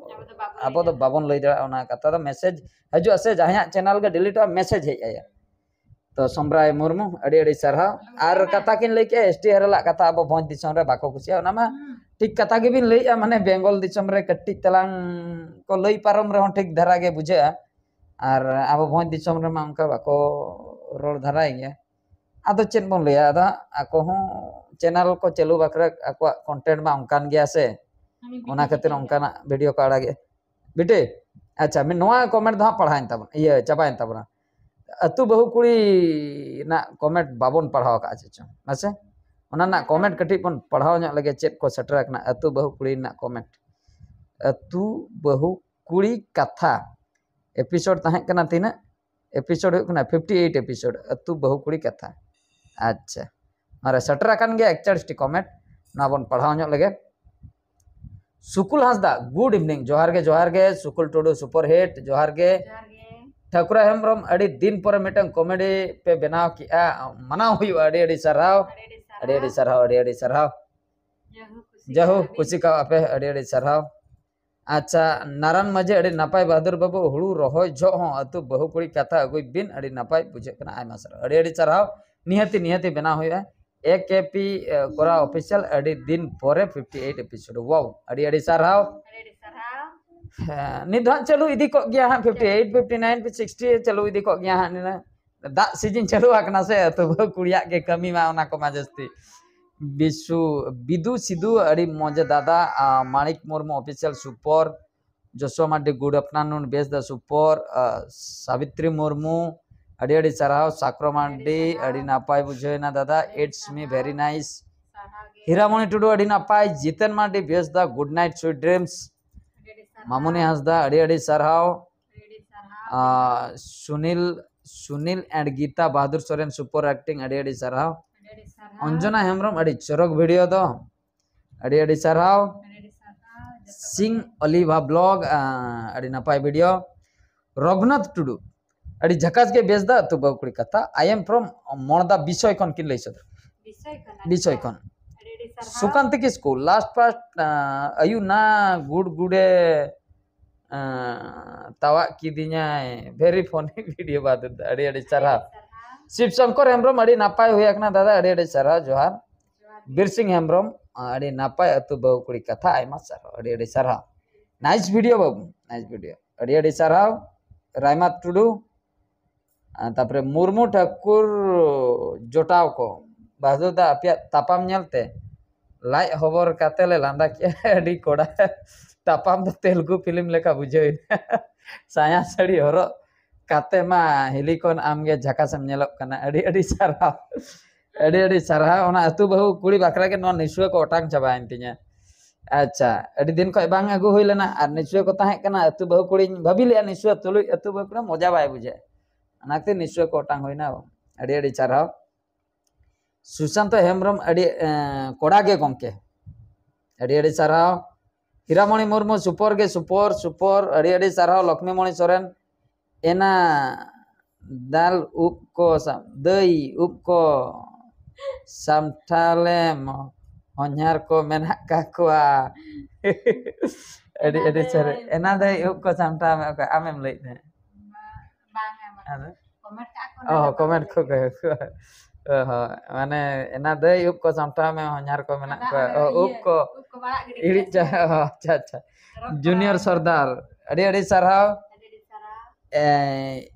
ᱟᱵᱚ ᱫᱚ ᱵᱟᱵᱚᱱ ᱞᱟᱹᱭ ᱫᱟᱲᱮᱭᱟᱜᱼᱟ ᱚᱱᱟ ᱠᱟᱛᱷᱟ ᱫᱚ᱾ Message ᱦᱤᱡᱩᱜᱼᱟ ᱥᱮ ᱡᱟᱦᱟᱸᱭᱟᱜ channel ᱜᱮ deleteᱚᱜᱼᱟ, message ᱦᱮᱡ ᱟᱭᱟ᱾ ᱛᱚ ᱥᱚᱢᱨᱟᱭ ᱢᱩᱨᱢᱩ, ᱟᱹᱰᱤ ᱟᱹᱰᱤ ᱥᱟᱨᱦᱟᱣ᱾ ᱟᱨ ᱠᱟᱛᱷᱟ ᱠᱤᱱ ᱞᱟᱹᱭ ᱠᱮᱜᱼᱟ, ST ᱦᱮᱨᱮᱞᱟᱜ ᱠᱟᱛᱷᱟ ᱟᱵᱚ ᱵᱷᱚᱸᱡᱽ ᱫᱤᱥᱚᱢ ᱨᱮ ᱵᱟᱠᱚ ᱠᱩᱥᱤᱭᱟᱜᱼᱟ, ᱚᱱᱟ ᱢᱟ ᱴᱷᱤᱠ ᱠᱟᱛᱷᱟ ᱜᱮᱵᱤᱱ ᱞᱟᱹᱭᱮᱜᱼᱟ᱾ ᱢᱟᱱᱮ ᱵᱮᱝᱜᱚᱞ ᱫᱤᱥᱚᱢ ᱨᱮ ᱠᱟᱹᱴᱤᱡ ᱛᱟᱞᱟᱝ ᱠᱚ ᱞᱟᱹᱭ ᱯᱟᱨᱚᱢ ᱨᱮᱦᱚᱸ ᱴᱷᱤᱠ ᱫᱷᱟᱨᱟ ᱜᱮ ᱵᱩᱡᱷᱟᱹᱜᱼᱟ᱾ ᱟᱨ ᱟᱵᱚ ᱵᱷᱚᱸᱡᱽ ᱫᱤᱥᱚᱢ ᱨᱮᱢᱟ ᱚᱱᱠᱟ ᱵᱟᱠᱚ ᱨᱚᱲ ᱫᱷᱟᱨᱟᱭ ᱜᱮᱭᱟ᱾ ᱟᱫᱚ ᱪᱮᱫ ᱵᱚᱱ ᱞᱟᱹᱭᱟ, ᱟᱫᱚ ᱟᱠᱚ ᱦᱚᱸ channel ᱠᱚ ᱪᱟᱹᱞᱩ ᱵᱟᱠᱷᱨᱟ ᱟᱠᱚᱣᱟᱜ content ᱢᱟ ᱚᱱᱠᱟᱱ ᱜᱮᱭᱟ ᱥᱮ, ᱚᱱᱟ ᱠᱷᱟᱹᱛᱤᱨ ᱚᱱᱠᱟᱱᱟᱜ video ᱠᱚ ᱟᱲᱟᱜᱮᱜᱼᱟ᱾ ᱵᱤᱴᱤ, ᱟᱪᱪᱷᱟ, ᱢᱤᱫ ᱱᱚᱣᱟ comment ᱫᱚ ᱦᱟᱸᱜ ᱯᱟᱲᱦᱟᱣᱮᱱ ᱛᱟᱵᱚᱱ, ᱤᱭᱟᱹ, ᱪᱟᱵᱟᱭᱮᱱ ᱛᱟᱵᱚᱱᱟ᱾ ᱟᱹᱛᱩ ᱵᱟᱹᱦᱩ ᱠᱩᱲᱤ ᱨᱮᱱᱟᱜ comment ᱵᱟᱵᱚᱱ ᱯᱟᱲᱦᱟᱣ ᱟᱠᱟᱫᱼᱟ ᱪᱮᱫ ᱪᱚᱝ, ᱢᱟᱥᱮ ᱚᱱᱟ ᱨᱮᱱᱟᱜ comment ᱠᱟᱹᱴᱤᱡ ᱵᱚᱱ ᱯᱟᱲᱦᱟᱣ ᱧᱚᱜ ᱞᱮᱜᱮ, ᱪᱮᱫ ᱠᱚ ᱥᱮᱴᱮᱨ ᱟᱠᱟᱱᱟ ᱟᱹᱛᱩ ᱵᱟᱹᱦᱩ ᱠᱩᱲᱤ ᱨᱮᱱᱟᱜ comment᱾ ᱟᱹᱛᱩ ᱵᱟᱹᱦᱩ ᱠᱩᱲᱤ ᱠᱟᱛᱷᱟ episode ᱛᱟᱦᱮᱸ ᱠᱟᱱᱟ ᱛᱤᱱᱟᱹᱜ? Episode ᱦᱩᱭᱩᱜ ᱠᱟᱱᱟ fifty eight episode, ᱟᱹᱛᱩ ᱵᱟᱹᱦᱩ ᱠᱩᱲᱤ ᱠᱟᱛᱷᱟ᱾ ᱟᱪᱪᱷᱟ, ᱱᱚᱣᱟ ᱨᱮ ᱥᱮᱴᱮᱨ ᱟᱠᱟᱱ ᱜᱮᱭᱟ ᱮᱠᱪᱟᱞᱤᱥ ᱴᱤ comment, ᱱᱚᱣᱟ ᱵᱚᱱ ᱯᱟᱲᱦᱟᱣ ᱧᱚᱜ ᱞᱮᱜᱮ᱾ ᱥᱩᱠᱩᱞ ᱦᱟᱸᱥᱫᱟ, good evening᱾ ᱡᱚᱦᱟᱨ ᱜᱮ, ᱡᱚᱦᱟᱨ ᱜᱮ᱾ ᱥᱩᱠᱩᱞ ᱴᱩᱰᱩ, super hit, ᱡᱚᱦᱟᱨ ᱜᱮ᱾ ᱡᱚᱦᱟᱨ ᱜᱮ᱾ ᱴᱷᱟᱹᱠᱩᱨᱟ ᱦᱮᱢᱵᱨᱚᱢ, ᱟᱹᱰᱤ ᱫᱤᱱ ᱯᱚᱨᱮ ᱢᱤᱫᱴᱟᱝ comedy ᱯᱮ ᱵᱮᱱᱟᱣ ᱠᱮᱜᱼᱟ, ᱢᱟᱱᱟᱣ ᱦᱩᱭᱩᱜᱼᱟ, ᱟᱹᱰᱤ ᱟᱹᱰᱤ ᱥᱟᱨᱦᱟᱣ᱾ ᱟᱹᱰᱤ ᱟᱹᱰᱤ ᱥᱟᱨᱦᱟᱣ᱾ ᱟᱹᱰᱤ ᱟᱹᱰᱤ ᱥᱟᱨᱦᱟᱣ, ᱟᱹᱰᱤ ᱟᱹᱰᱤ ᱥᱟᱨᱦᱟᱣ᱾ ᱡᱟᱦᱳ, ᱠᱩᱥᱤ ᱠᱟᱜᱼᱟ ᱯᱮ, ᱟᱹᱰᱤ ᱟᱹᱰᱤ ᱥᱟᱨᱦᱟᱣ᱾ ᱟᱪᱪᱷᱟ, ᱱᱟᱨᱟᱱ ᱢᱟᱹᱡᱷᱤ, ᱟᱹᱰᱤ ᱱᱟᱯᱟᱭ ᱵᱟᱦᱟᱫᱩᱨ ᱵᱟᱹᱵᱩ, ᱦᱩᱲᱩ ᱨᱚᱦᱚᱭ ᱡᱚᱦᱚᱜ ᱦᱚᱸ ᱟᱹᱛᱩ ᱵᱟᱹᱦᱩ ᱠᱩᱲᱤ ᱠᱟᱛᱷᱟ ᱟᱹᱜᱩᱭ ᱵᱤᱱ, ᱟᱹᱰᱤ ᱱᱟᱯᱟᱭ ᱵᱩᱡᱷᱟᱹᱜ ᱠᱟᱱᱟ, ᱟᱭᱢᱟ ᱥᱟᱨᱦᱟᱣ, ᱟᱹᱰᱤ ᱟᱹᱰᱤ ᱥᱟᱨᱦᱟᱣ᱾ ᱱᱤᱦᱟᱹᱛᱤ ᱱᱤᱦᱟᱹᱛᱤ ᱵᱮᱱᱟᱣ ᱦᱩᱭᱩᱜᱼᱟ᱾ ᱮ ᱠᱮ ᱯᱤ ᱠᱚᱨᱟ official, ᱟᱹᱰᱤ ᱫᱤᱱ ᱯᱚᱨᱮ fifty eight episode, wow, ᱟᱹᱰᱤ ᱟᱹᱰᱤ ᱥᱟᱨᱦᱟᱣ᱾ ᱟᱹᱰᱤ ᱟᱹᱰᱤ ᱥᱟᱨᱦᱟᱣ᱾ ᱦᱮᱸ, ᱱᱤᱛ ᱫᱚ ᱦᱟᱸᱜ ᱪᱟᱹᱞᱩ ᱤᱫᱤ ᱠᱚᱜ ᱜᱮᱭᱟ ᱦᱟᱸᱜ, fifty eight, fifty nine, sixty ᱪᱟᱹᱞᱩ ᱤᱫᱤ ᱠᱚᱜ ᱜᱮᱭᱟ ᱦᱟᱸᱜ᱾ ᱱᱤᱱᱟᱹᱜ ᱫᱟᱜ season ᱪᱟᱹᱞᱩ ᱟᱠᱟᱱᱟ ᱥᱮ, ᱟᱹᱛᱩ ᱵᱟᱹᱦᱩ ᱠᱩᱲᱤᱭᱟᱜ ᱜᱮ ᱠᱟᱹᱢᱤ ᱢᱟ ᱚᱱᱟ ᱠᱚᱢᱟ ᱡᱟᱹᱥᱛᱤ᱾ ᱵᱤᱥᱩ, ᱵᱤᱫᱩ ᱥᱤᱫᱩ, ᱟᱹᱰᱤ ᱢᱚᱡᱽ ᱫᱟᱫᱟ᱾ ᱟᱨ ᱢᱟᱬᱤᱠ Murmu official super, ᱡᱚᱥᱣᱟ Mardi, good afternoon, ᱵᱮᱥ ᱫᱟ super, ᱟᱨ ᱥᱟᱵᱤᱛᱨᱤ ᱢᱩᱨᱢᱩ, ᱟᱹᱰᱤ ᱟᱹᱰᱤ ᱥᱟᱨᱦᱟᱣ᱾ ᱥᱟᱠᱨᱚ ᱢᱟᱨᱰᱤ, ᱟᱹᱰᱤ ᱱᱟᱯᱟᱭ ᱵᱩᱡᱷᱟᱹᱣ ᱮᱱᱟ ᱫᱟᱫᱟ, it's me, very nice᱾ ᱦᱤᱨᱟᱢᱚᱱᱤ ᱴᱩᱰᱩ, ᱟᱹᱰᱤ ᱱᱟᱯᱟᱭ᱾ ᱡᱤᱛᱮᱱ ᱢᱟᱨᱰᱤ, ᱵᱮᱥ ᱫᱟ, good night, sweet dreams᱾ ᱢᱟᱢᱩᱱᱤ ᱦᱟᱸᱥᱫᱟ, ᱟᱹᱰᱤ ᱟᱹᱰᱤ ᱥᱟᱨᱦᱟᱣ᱾ ᱟᱨ Sunil, Sunil and Gita Bahadur Soren, super acting, ᱟᱹᱰᱤ ᱟᱹᱰᱤ ᱥᱟᱨᱦᱟᱣ᱾ ᱚᱧᱡᱚᱱᱟ ᱦᱮᱢᱵᱨᱚᱢ, ᱟᱹᱰᱤ ᱪᱚᱨᱚᱠ video ᱫᱚ, ᱟᱹᱰᱤ ᱟᱹᱰᱤ ᱥᱟᱨᱦᱟᱣ᱾ ᱥᱤᱝ ᱚᱞᱤᱵᱷᱟ blog, ᱟᱸ, ᱟᱹᱰᱤ ᱱᱟᱯᱟᱭ video᱾ ᱨᱚᱜᱷᱩᱱᱟᱛᱷ ᱴᱩᱰᱩ, ᱟᱹᱰᱤ ᱡᱷᱟᱠᱟᱥ ᱜᱮ ᱵᱮᱥ ᱫᱟ ᱟᱹᱛᱩ ᱵᱟᱹᱦᱩ ᱠᱩᱲᱤ ᱠᱟᱛᱷᱟ᱾ I am from ᱢᱚᱲᱫᱟ ᱵᱤᱥᱚᱭ ᱠᱷᱚᱱ ᱠᱤᱱ ᱞᱟᱹᱭ ᱥᱚᱫᱚᱨ᱾ ᱵᱤᱥᱚᱭ ᱠᱷᱚᱱ᱾ ᱵᱤᱥᱚᱭ ᱠᱷᱚᱱ᱾ ᱟᱹᱰᱤ ᱟᱹᱰᱤ ᱥᱟᱨᱦᱟᱣ᱾ ᱥᱩᱠᱟᱱᱛᱤ ᱠᱤᱥᱠᱩ, last part, ᱟᱹᱭᱩ ᱱᱟ ᱜᱩᱰ ᱜᱩᱰᱮ ᱛᱟᱣᱟᱜ ᱠᱤᱫᱤᱧᱟᱭ, very funny video ᱵᱟᱫᱩ ᱫᱟ, ᱟᱹᱰᱤ ᱟᱹᱰᱤ ᱥᱟᱨᱦᱟᱣ᱾ ᱥᱟᱨᱦᱟᱣ᱾ ᱥᱤᱵ ᱥᱚᱝᱠᱚᱨ ᱦᱮᱢᱵᱨᱚᱢ, ᱟᱹᱰᱤ ᱱᱟᱯᱟᱭ ᱦᱩᱭ ᱟᱠᱟᱱᱟ ᱫᱟᱫᱟ, ᱟᱹᱰᱤ ᱟᱹᱰᱤ ᱥᱟᱨᱦᱟᱣ, ᱡᱚᱦᱟᱨ᱾ ᱡᱚᱦᱟᱨ᱾ ᱵᱤᱨ ᱥᱤᱝ ᱦᱮᱢᱵᱨᱚᱢ, ᱟᱹᱰᱤ ᱱᱟᱯᱟᱭ ᱟᱹᱛᱩ ᱵᱟᱹᱦᱩ ᱠᱩᱲᱤ ᱠᱟᱛᱷᱟ, ᱟᱭᱢᱟ ᱥᱟᱨᱦᱟᱣ, ᱟᱹᱰᱤ ᱟᱹᱰᱤ ᱥᱟᱨᱦᱟᱣ᱾ Nice video ᱵᱟᱹᱵᱩ, nice video, ᱟᱹᱰᱤ ᱟᱹᱰᱤ ᱥᱟᱨᱦᱟᱣ᱾ ᱨᱟᱭᱢᱟᱛ ᱴᱩᱰᱩ, ᱟᱨ ᱛᱟᱯᱚᱨᱮ ᱢᱩᱨᱢᱩ ᱴᱷᱟᱹᱠᱩᱨ ᱡᱚᱴᱟᱣ ᱠᱚ, ᱵᱟᱦᱫᱩᱨ ᱫᱟ ᱟᱯᱮᱭᱟᱜ ᱛᱟᱯᱟᱢ ᱧᱮᱞᱛᱮ ᱞᱟᱡ ᱦᱚᱵᱚᱨ ᱠᱟᱛᱮ ᱞᱮ ᱞᱟᱸᱫᱟ ᱠᱮᱜᱼᱟ᱾ ᱟᱹᱰᱤ ᱠᱚᱲᱟ ᱛᱟᱯᱟᱢ ᱫᱚ ᱛᱮᱞᱜᱩ ᱯᱷᱤᱞᱢ ᱞᱮᱠᱟ ᱵᱩᱡᱷᱟᱹᱣ ᱮᱱᱟ᱾ ᱥᱟᱭᱟ ᱥᱟᱹᱲᱤ ᱦᱚᱨᱚᱜ ᱠᱟᱛᱮ ᱢᱟ ᱦᱤᱞᱤ ᱠᱷᱚᱱ ᱟᱢᱜᱮ ᱡᱷᱟᱠᱟᱥ ᱮᱢ ᱧᱮᱞᱚᱜ ᱠᱟᱱᱟ᱾ ᱟᱹᱰᱤ ᱟᱹᱰᱤ ᱥᱟᱨᱦᱟᱣ, ᱟᱹᱰᱤ ᱟᱹᱰᱤ ᱥᱟᱨᱦᱟᱣ᱾ ᱚᱱᱟ ᱟᱹᱛᱩ ᱵᱟᱹᱦᱩ ᱠᱩᱲᱤ ᱵᱟᱠᱷᱨᱟ ᱜᱮ ᱱᱚᱣᱟ ᱱᱤᱥᱩᱣᱟᱹ ᱠᱚ ᱚᱴᱟᱝ ᱪᱟᱵᱟᱭᱮᱱ ᱛᱤᱧᱟ᱾ ᱟᱪᱪᱷᱟ, ᱟᱹᱰᱤ ᱫᱤᱱ ᱠᱷᱚᱱ ᱵᱟᱝ ᱟᱹᱜᱩ ᱦᱩᱭ ᱞᱮᱱᱟ ᱟᱨ ᱱᱤᱥᱩᱣᱟᱹ ᱠᱚ ᱛᱟᱦᱮᱸ ᱠᱟᱱᱟ᱾ ᱟᱹᱛᱩ ᱵᱟᱹᱦᱩ ᱠᱩᱲᱤᱧ ᱵᱷᱟᱹᱵᱤ ᱞᱮᱜᱼᱟ ᱱᱤᱥᱩᱣᱟᱹ ᱛᱩᱞᱩᱡ ᱟᱹᱛᱩ ᱵᱟᱹᱦᱩ ᱠᱩᱲᱤ ᱢᱚᱡᱟ ᱵᱟᱭ ᱵᱩᱡᱷᱟᱹᱜᱼᱟ, ᱚᱱᱟᱛᱮ ᱱᱤᱥᱩᱣᱟᱹ ᱠᱚ ᱚᱴᱟᱝ ᱦᱩᱭᱱᱟ᱾ ᱟᱹᱰᱤ ᱟᱹᱰᱤ ᱥᱟᱨᱦᱟᱣ᱾ ᱥᱩᱥᱟᱱᱛᱚ ᱦᱮᱢᱵᱨᱚᱢ, ᱟᱹᱰᱤ ᱮᱸ, ᱠᱚᱲᱟ ᱜᱮ ᱜᱚᱢᱠᱮ, ᱟᱹᱰᱤ ᱟᱹᱰᱤ ᱥᱟᱨᱦᱟᱣ᱾ ᱦᱤᱨᱟᱢᱚᱬᱤ ᱢᱩᱨᱢᱩ, ᱥᱩᱯᱚᱨ ᱜᱮ ᱥᱩᱯᱚᱨ ᱥᱩᱯᱚᱨ, ᱟᱹᱰᱤ ᱟᱹᱰᱤ ᱥᱟᱨᱦᱟᱣ᱾ ᱞᱚᱠᱷᱢᱤ ᱢᱚᱬᱤ ᱥᱚᱨᱮᱱ, ᱮᱱᱟ ᱫᱟᱞ ᱩᱵ ᱠᱚ ᱥᱟ-, ᱫᱟᱹᱭ ᱩᱵ ᱠᱚ ᱥᱟᱢᱴᱟᱣ ᱞᱮᱢ, ᱦᱚᱧᱦᱟᱨ ᱠᱚ ᱢᱮᱱᱟᱜ ᱠᱟᱜ ᱠᱚᱣᱟ᱾ ᱟᱹᱰᱤ ᱮᱱᱟ ᱟᱹᱰᱤ ᱫᱟᱹᱭ ᱥᱟᱹᱨᱤ᱾ ᱩᱵ ᱮᱱᱟ ᱫᱟᱹᱭ ᱩᱵ ᱠᱚ ᱥᱟᱢᱴᱟᱣ ᱢᱮ, ᱚᱠᱚᱭ ᱟᱢᱮᱢ ᱞᱟᱹᱭᱮᱫ ᱛᱟᱦᱮᱸᱫ? ᱵᱟᱝᱟ, ᱵᱟᱝᱟ᱾ ᱟᱫᱚ? ᱠᱚᱢᱮᱱᱴ ᱠᱟᱜᱼᱟ ᱠᱚ, ᱚ, ᱱᱚᱰᱮ ᱠᱚᱢᱮᱱᱴ ᱵᱟᱠᱚ ᱠᱚ ᱞᱟᱹᱭ ᱜᱮ᱾ ᱚ ᱦᱚᱸ, ᱢᱟᱱᱮ ᱮᱱᱟ ᱫᱟᱹᱭ ᱩᱵ ᱠᱚ ᱥᱟᱢᱴᱟᱣ ᱢᱮ, ᱦᱚᱧᱦᱟᱨ ᱠᱚ ᱢᱮᱱᱟᱜ ᱟᱫᱚ ᱠᱚᱣᱟ᱾ ᱟᱨᱚ ᱚ, ᱩᱵ ᱤᱭᱟᱹ, ᱠᱚ ᱩᱵ ᱠᱚ ᱵᱟᱲᱟᱜ ᱜᱤᱰᱤ ᱤᱲᱤᱡ ᱠᱟᱜᱼᱟ ᱪᱟ-, ᱥᱮ? ᱚ, ᱟᱪᱪᱷᱟ, ᱟᱪᱪᱷᱟ᱾ ᱨᱚᱝ ᱡᱩᱱᱤᱭᱚᱨ ᱠᱚ᱾ ᱥᱚᱨᱫᱟᱨ, ᱟᱹᱰᱤ ᱟᱹᱰᱤ ᱥᱟᱨᱦᱟᱣ᱾ ᱟᱹᱰᱤ ᱟᱹᱰᱤ ᱥᱟᱨᱦᱟᱣ᱾ ᱮ,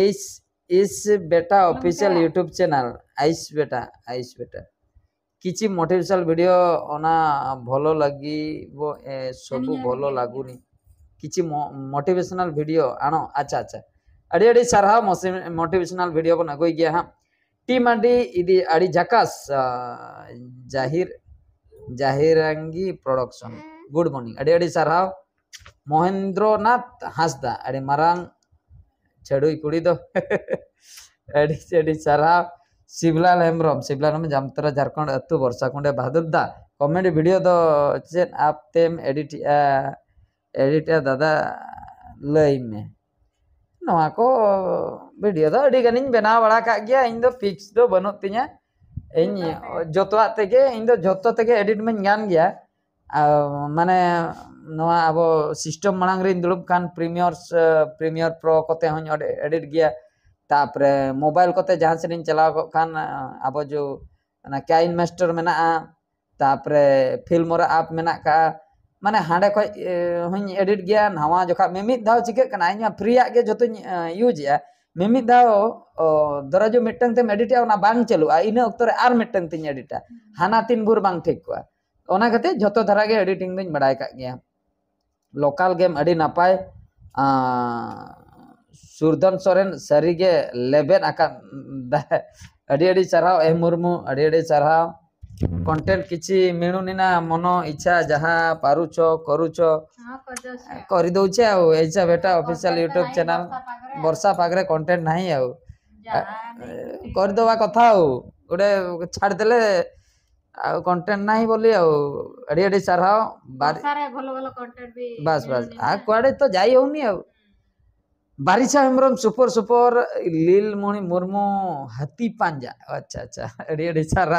ᱤᱥ, ᱤᱥ ᱵᱮᱴᱟ ᱚᱯᱷᱤᱥᱤᱭᱟᱞ ᱱᱚᱝᱠᱟ᱾ YouTube ᱪᱮᱱᱮᱞ, ᱟᱭᱤᱥ ᱵᱮᱴᱟ, ᱟᱭᱤᱥ ᱵᱮᱴᱟ᱾ ᱠᱤᱪᱷᱤ ᱢᱳᱴᱤᱵᱷᱮᱥᱚᱱᱟᱞ ᱵᱷᱤᱰᱤᱭᱳ ᱚᱱᱟ ᱵᱷᱚᱞᱚ ᱞᱟᱹᱜᱤᱵᱚ, ᱮ, ᱥᱚᱵᱩ ᱟᱹᱞᱤᱧᱟᱜ ᱵᱷᱚᱞᱚ ᱞᱤᱧ ᱞᱟᱹᱜᱩᱱᱤ᱾ ᱠᱤᱪᱷᱤ ᱢᱚ-, ᱢᱳᱴᱤᱵᱷᱮᱥᱚᱱᱟᱞ ᱵᱷᱤᱰᱤᱭᱳ ᱟᱬᱚ, ᱟᱪᱪᱷᱟ, ᱟᱪᱪᱷᱟ᱾ ᱟᱹᱰᱤ ᱟᱹᱰᱤ ᱥᱟᱨᱦᱟᱣ, ᱢᱚᱥᱤ-, ᱢᱳᱴᱤᱵᱷᱮᱥᱚᱱᱟᱞ ᱵᱷᱤᱰᱤᱭᱳ ᱵᱚᱱ ᱟᱹᱜᱩᱭ ᱜᱮᱭᱟ ᱦᱟᱸᱜ᱾ ᱴᱤᱢ ᱟᱹᱰᱤ ᱤᱫᱤ ᱟᱹᱰᱤ ᱡᱷᱟᱠᱟᱥ, ᱟ, ᱡᱟᱦᱤᱨ, ᱡᱟᱦᱤᱨᱟᱝᱜᱤ ᱯᱨᱚᱰᱟᱠᱥᱚᱱ᱾ ᱜᱩᱰ ᱢᱚᱨᱱᱤᱝ, ᱟᱹᱰᱤ ᱟᱹᱰᱤ ᱥᱟᱨᱦᱟᱣ᱾ ᱢᱚᱦᱮᱱᱫᱨᱚᱱᱟᱛᱷ ᱦᱟᱸᱥᱫᱟ, ᱟᱹᱰᱤ ᱢᱟᱨᱟᱝ ᱪᱷᱟᱹᱰᱩᱭ ᱠᱩᱲᱤ ᱫᱚ᱾ ᱟᱹᱰᱤ ᱟᱹᱰᱤ ᱥᱟᱨᱦᱟᱣ᱾ ᱥᱤᱵᱞᱟᱞ ᱦᱮᱢᱵᱨᱚᱢ, ᱥᱤᱵᱞᱟᱞ ᱦᱮᱢᱵᱨᱚᱢ, ᱡᱟᱢᱛᱟᱨᱟ ᱡᱷᱟᱲᱠᱷᱚᱸᱰ ᱟᱹᱛᱩ ᱵᱚᱨᱥᱟ ᱠᱩᱸᱰᱮ ᱵᱟᱦᱟᱫᱩᱨ ᱫᱟ, ᱠᱚᱢᱮᱰᱤ ᱵᱷᱤᱰᱤᱭᱳ ᱫᱚ ᱪᱮᱫ ᱟᱯ ᱛᱮᱢ ᱮᱰᱤᱴᱮᱜᱼᱟ? ᱮᱰᱤᱴᱮᱜᱼᱟ ᱫᱟᱫᱟ, ᱞᱟᱹᱭ ᱢᱮ᱾ ᱱᱚᱣᱟ ᱠᱚ ᱵᱷᱤᱰᱤᱭᱳ ᱫᱚ ᱟᱹᱰᱤ ᱜᱟᱱᱤᱧ ᱵᱮᱱᱟᱣ ᱵᱟᱲᱟ ᱠᱟᱜ ᱜᱮᱭᱟ᱾ ᱤᱧ ᱫᱚ ᱯᱷᱤᱠᱥ ᱫᱚ ᱵᱟᱹᱱᱩᱜ ᱛᱤᱧᱟ᱾ ᱤᱧ ᱡᱚᱛᱚᱣᱟᱜ ᱛᱮᱜᱮ, ᱤᱧ ᱫᱚ ᱡᱚᱛᱚ ᱛᱮᱜᱮ ᱮᱰᱤᱴ ᱢᱟᱧ ᱜᱟᱱ ᱜᱮᱭᱟ᱾ ᱟᱨ ᱢᱟᱱᱮ ᱱᱚᱣᱟ ᱟᱵᱚ ᱥᱤᱥᱴᱮᱢ ᱢᱟᱲᱟᱝ ᱨᱤᱧ ᱫᱩᱲᱩᱵ ᱠᱷᱟᱱ ᱯᱨᱤᱢᱤᱭᱚᱨ, ᱯᱨᱤᱢᱤᱭᱚᱨ ᱯᱨᱳ ᱠᱚᱛᱮ ᱦᱚᱸᱧ ᱮᱰᱤᱴ ᱜᱮᱭᱟ᱾ ᱛᱟᱯᱚᱨᱮ ᱢᱳᱵᱟᱭᱤᱞ ᱠᱚᱛᱮ ᱡᱟᱦᱟᱸ ᱥᱮᱫ ᱤᱧ ᱪᱟᱞᱟᱣ ᱠᱚᱜ ᱠᱷᱟᱱ, ᱟᱵᱚ ᱡᱚ ᱚᱱᱟ ᱠᱟᱭᱤᱱ ᱢᱟᱥᱴᱟᱨ ᱢᱮᱱᱟᱜᱼᱟ, ᱛᱟᱯᱚᱨᱮ ᱯᱷᱤᱞᱢᱳᱨᱟ ᱟᱯ ᱢᱮᱱᱟᱜ ᱠᱟᱜᱼᱟ᱾ ᱢᱟᱱᱮ ᱦᱟᱸᱰᱮ ᱠᱷᱚᱡ ᱮ, ᱦᱚᱸᱧ ᱮᱰᱤᱴ ᱜᱮᱭᱟ᱾ ᱱᱟᱣᱟ ᱡᱚᱠᱷᱟ ᱢᱤᱢᱤᱫ ᱫᱷᱟᱣ ᱪᱤᱠᱟᱹᱜ ᱠᱟᱱᱟ, ᱤᱧ ᱢᱟ ᱯᱷᱨᱤᱭᱟᱜ ᱜᱮ ᱡᱚᱛᱚᱧ ᱤᱭᱩᱡᱽ ᱮᱜᱼᱟ᱾ ᱢᱤᱢᱤᱫ ᱫᱷᱟᱣ ᱚ, ᱫᱷᱚᱨᱚ ᱡᱚ ᱢᱤᱫᱴᱟᱝ ᱛᱮᱢ ᱮᱰᱤᱴᱟ, ᱚᱱᱟ ᱵᱟᱝ ᱪᱟᱹᱞᱩᱜᱼᱟ, ᱤᱱᱟᱹ ᱚᱠᱛᱚ ᱨᱮ ᱟᱨ ᱢᱤᱫᱴᱟᱝ ᱛᱤᱧ ᱮᱰᱤᱴᱟ᱾ ᱦᱟᱱᱟ ᱛᱤᱱ ᱵᱷᱳᱨ ᱵᱟᱝ ᱴᱷᱤᱠ ᱠᱚᱜᱼᱟ᱾ ᱚᱱᱟ ᱠᱷᱟᱹᱛᱤᱨ ᱡᱷᱚᱛᱚ ᱫᱷᱟᱨᱟ ᱜᱮ ᱮᱰᱤᱴᱤᱝ ᱫᱚᱧ ᱵᱟᱲᱟᱭ ᱠᱟᱜ ᱜᱮᱭᱟ᱾ ᱞᱳᱠᱟᱞ ᱜᱮᱢ ᱟᱹᱰᱤ ᱱᱟᱯᱟᱭ᱾ ᱟᱸ, ᱥᱩᱨᱫᱷᱚᱱ ᱥᱚᱨᱮᱱ ᱥᱟᱹᱨᱤᱜᱮ ᱞᱮᱵᱮᱫ ᱟᱠᱟᱫ᱾ ᱟᱹᱰᱤ ᱟᱹᱰᱤ ᱥᱟᱨᱦᱟᱣ ᱮᱢ ᱢᱩᱨᱢᱩ, ᱟᱹᱰᱤ ᱟᱹᱰᱤ ᱥᱟᱨᱦᱟᱣ᱾ କଣ୍ଟେᱱᱴ କିଛି ମିଳୁନି ନା, ମନ ଇଚ୍ଛା ଯାହା ପାରୁଛ କରୁଛ। ହଁ କରିଦେଉଛି ଆଉ। କରିଦଉଛି ଆଉ। ଏଇଛା ବେଟା ଅଫିସିଆଲ କଣ୍ଟେଣ୍ଟ ୟୁଟ୍ୟୁବ ନାହିଁ, ଚ୍ୟାନେଲ। ବର୍ଷା ପାଗରେ ଆଉ। ବର୍ଷା ପାଗରେ କଣ୍ଟେଣ୍ଟ ନାହିଁ ଆଉ। ଯାହା ନେଇକି କରିଦବା କଥା ଆଉ, ଗୋଟେ ଛାଡ଼ିଦେଲେ ଆଉ କଣ୍ଟେଣ୍ଟ ନାହିଁ ବୋଲି ଆଉ। ଏଡି ଏଡି ସାର। ବାରି ବର୍ଷାରେ ଭଲ ଭଲ କଣ୍ଟେଣ୍ଟ ବି ବାସ୍ ବାସ୍। ମିଳୁନି ଆ ନା। କୁଆଡ଼େ ତ ଯାଇ ହଉନି ଆଉ। ବାରିଶା ହେମ୍ବ୍ରମ ସୁପର ସୁପର। ଲିଲ ମଣି ମୁର୍ମୁ ହାତୀ ପାଞ୍ଜା। ଆଚ୍ଛା ଆଚ୍ଛା। ଏଡି ଏଡି ସାର।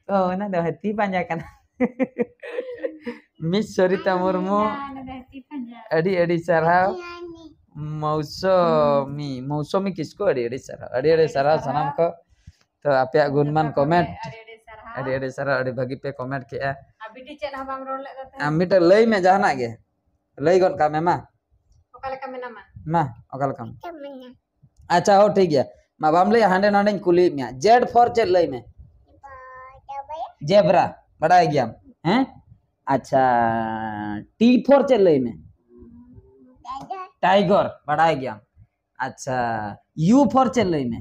ᱚ, ᱚᱱᱟ ᱫᱚ ᱦᱟᱹᱛᱤ ᱯᱟᱸᱡᱟ ᱠᱟᱱᱟ᱾ ᱢᱤᱥ ᱥᱚᱨᱤᱛᱟ ᱢᱩᱨᱢᱩ, ᱚᱱᱟ ᱫᱚ ᱦᱟᱹᱛᱤ ᱯᱟᱸᱡᱟ᱾ ᱟᱹᱰᱤ ᱟᱹᱰᱤ ᱥᱟᱨᱦᱟᱣ᱾ ᱢᱳᱣᱥᱚᱢᱤ, ᱢᱳᱣᱥᱚᱢᱤ ᱠᱤᱥᱠᱩ, ᱟᱹᱰᱤ ᱟᱹᱰᱤ ᱥᱟᱨᱦᱟᱣ, ᱟᱹᱰᱤ ᱟᱹᱰᱤ ᱥᱟᱨᱦᱟᱣ ᱥᱟᱱᱟᱢ ᱠᱚ᱾ ᱛᱚ ᱟᱯᱮᱭᱟᱜ ᱜᱩᱱᱢᱟᱱ ᱡᱚᱛᱚ ᱠᱚᱢᱮᱱᱴ, ᱠᱚᱜᱮ ᱟᱹᱰᱤ ᱟᱹᱰᱤ ᱥᱟᱨᱦᱟᱣ᱾ ᱟᱹᱰᱤ ᱟᱹᱰᱤ ᱥᱟᱨᱦᱟᱣ, ᱟᱹᱰᱤ ᱵᱷᱟᱹᱜᱤ ᱯᱮ ᱠᱚᱢᱮᱱᱴ ᱠᱮᱜᱼᱟ᱾ ᱟᱨ ᱵᱤᱴᱤ ᱪᱮᱫ ᱦᱚᱸ ᱵᱟᱢ ᱨᱚᱲ ᱞᱮᱫ ᱫᱚ ᱛᱟᱦᱮᱸᱫ? ᱟᱢ ᱢᱤᱫᱴᱮᱡ ᱞᱟᱹᱭ ᱢᱮ ᱡᱟᱦᱟᱱᱟᱜ ᱜᱮ, ᱞᱟᱹᱭ ᱜᱚᱫ ᱠᱟᱜ ᱢᱮ ᱢᱟ᱾ ᱚᱠᱟ ᱞᱮᱠᱟ ᱢᱮᱱᱟᱢᱟ? ᱢᱟ, ᱚᱠᱟ ᱞᱮᱠᱟᱢ? ᱟᱪᱪᱷᱟ, ᱦᱳ, ᱴᱷᱤᱠ ᱜᱮᱭᱟ᱾ ᱢᱟ, ᱵᱟᱢ ᱞᱟᱹᱭᱟ, ᱦᱟᱸᱰᱮ ᱱᱟᱸᱰᱮᱧ ᱠᱩᱞᱤᱭᱮᱫ ᱢᱮᱭᱟ᱾ ᱡᱮᱰ ᱯᱷᱚᱨ ᱪᱮᱫ ᱞᱟᱹᱭ ᱢᱮ? ᱡᱮᱵᱨᱟ, ᱵᱟᱰᱟᱭ ᱜᱮᱭᱟᱢ? ᱦᱮᱸ? ᱟᱪᱪᱷᱟ, ᱴᱤ ᱯᱷᱚᱨ ᱪᱮᱫ ᱞᱟᱹᱭ ᱢᱮ? ᱴᱟᱭᱜᱚᱨ, ᱵᱟᱰᱟᱭ ᱜᱮᱭᱟᱢ? ᱟᱪᱪᱷᱟ, ᱭᱩ ᱯᱷᱚᱨ ᱪᱮᱫ ᱞᱟᱹᱭ ᱢᱮ?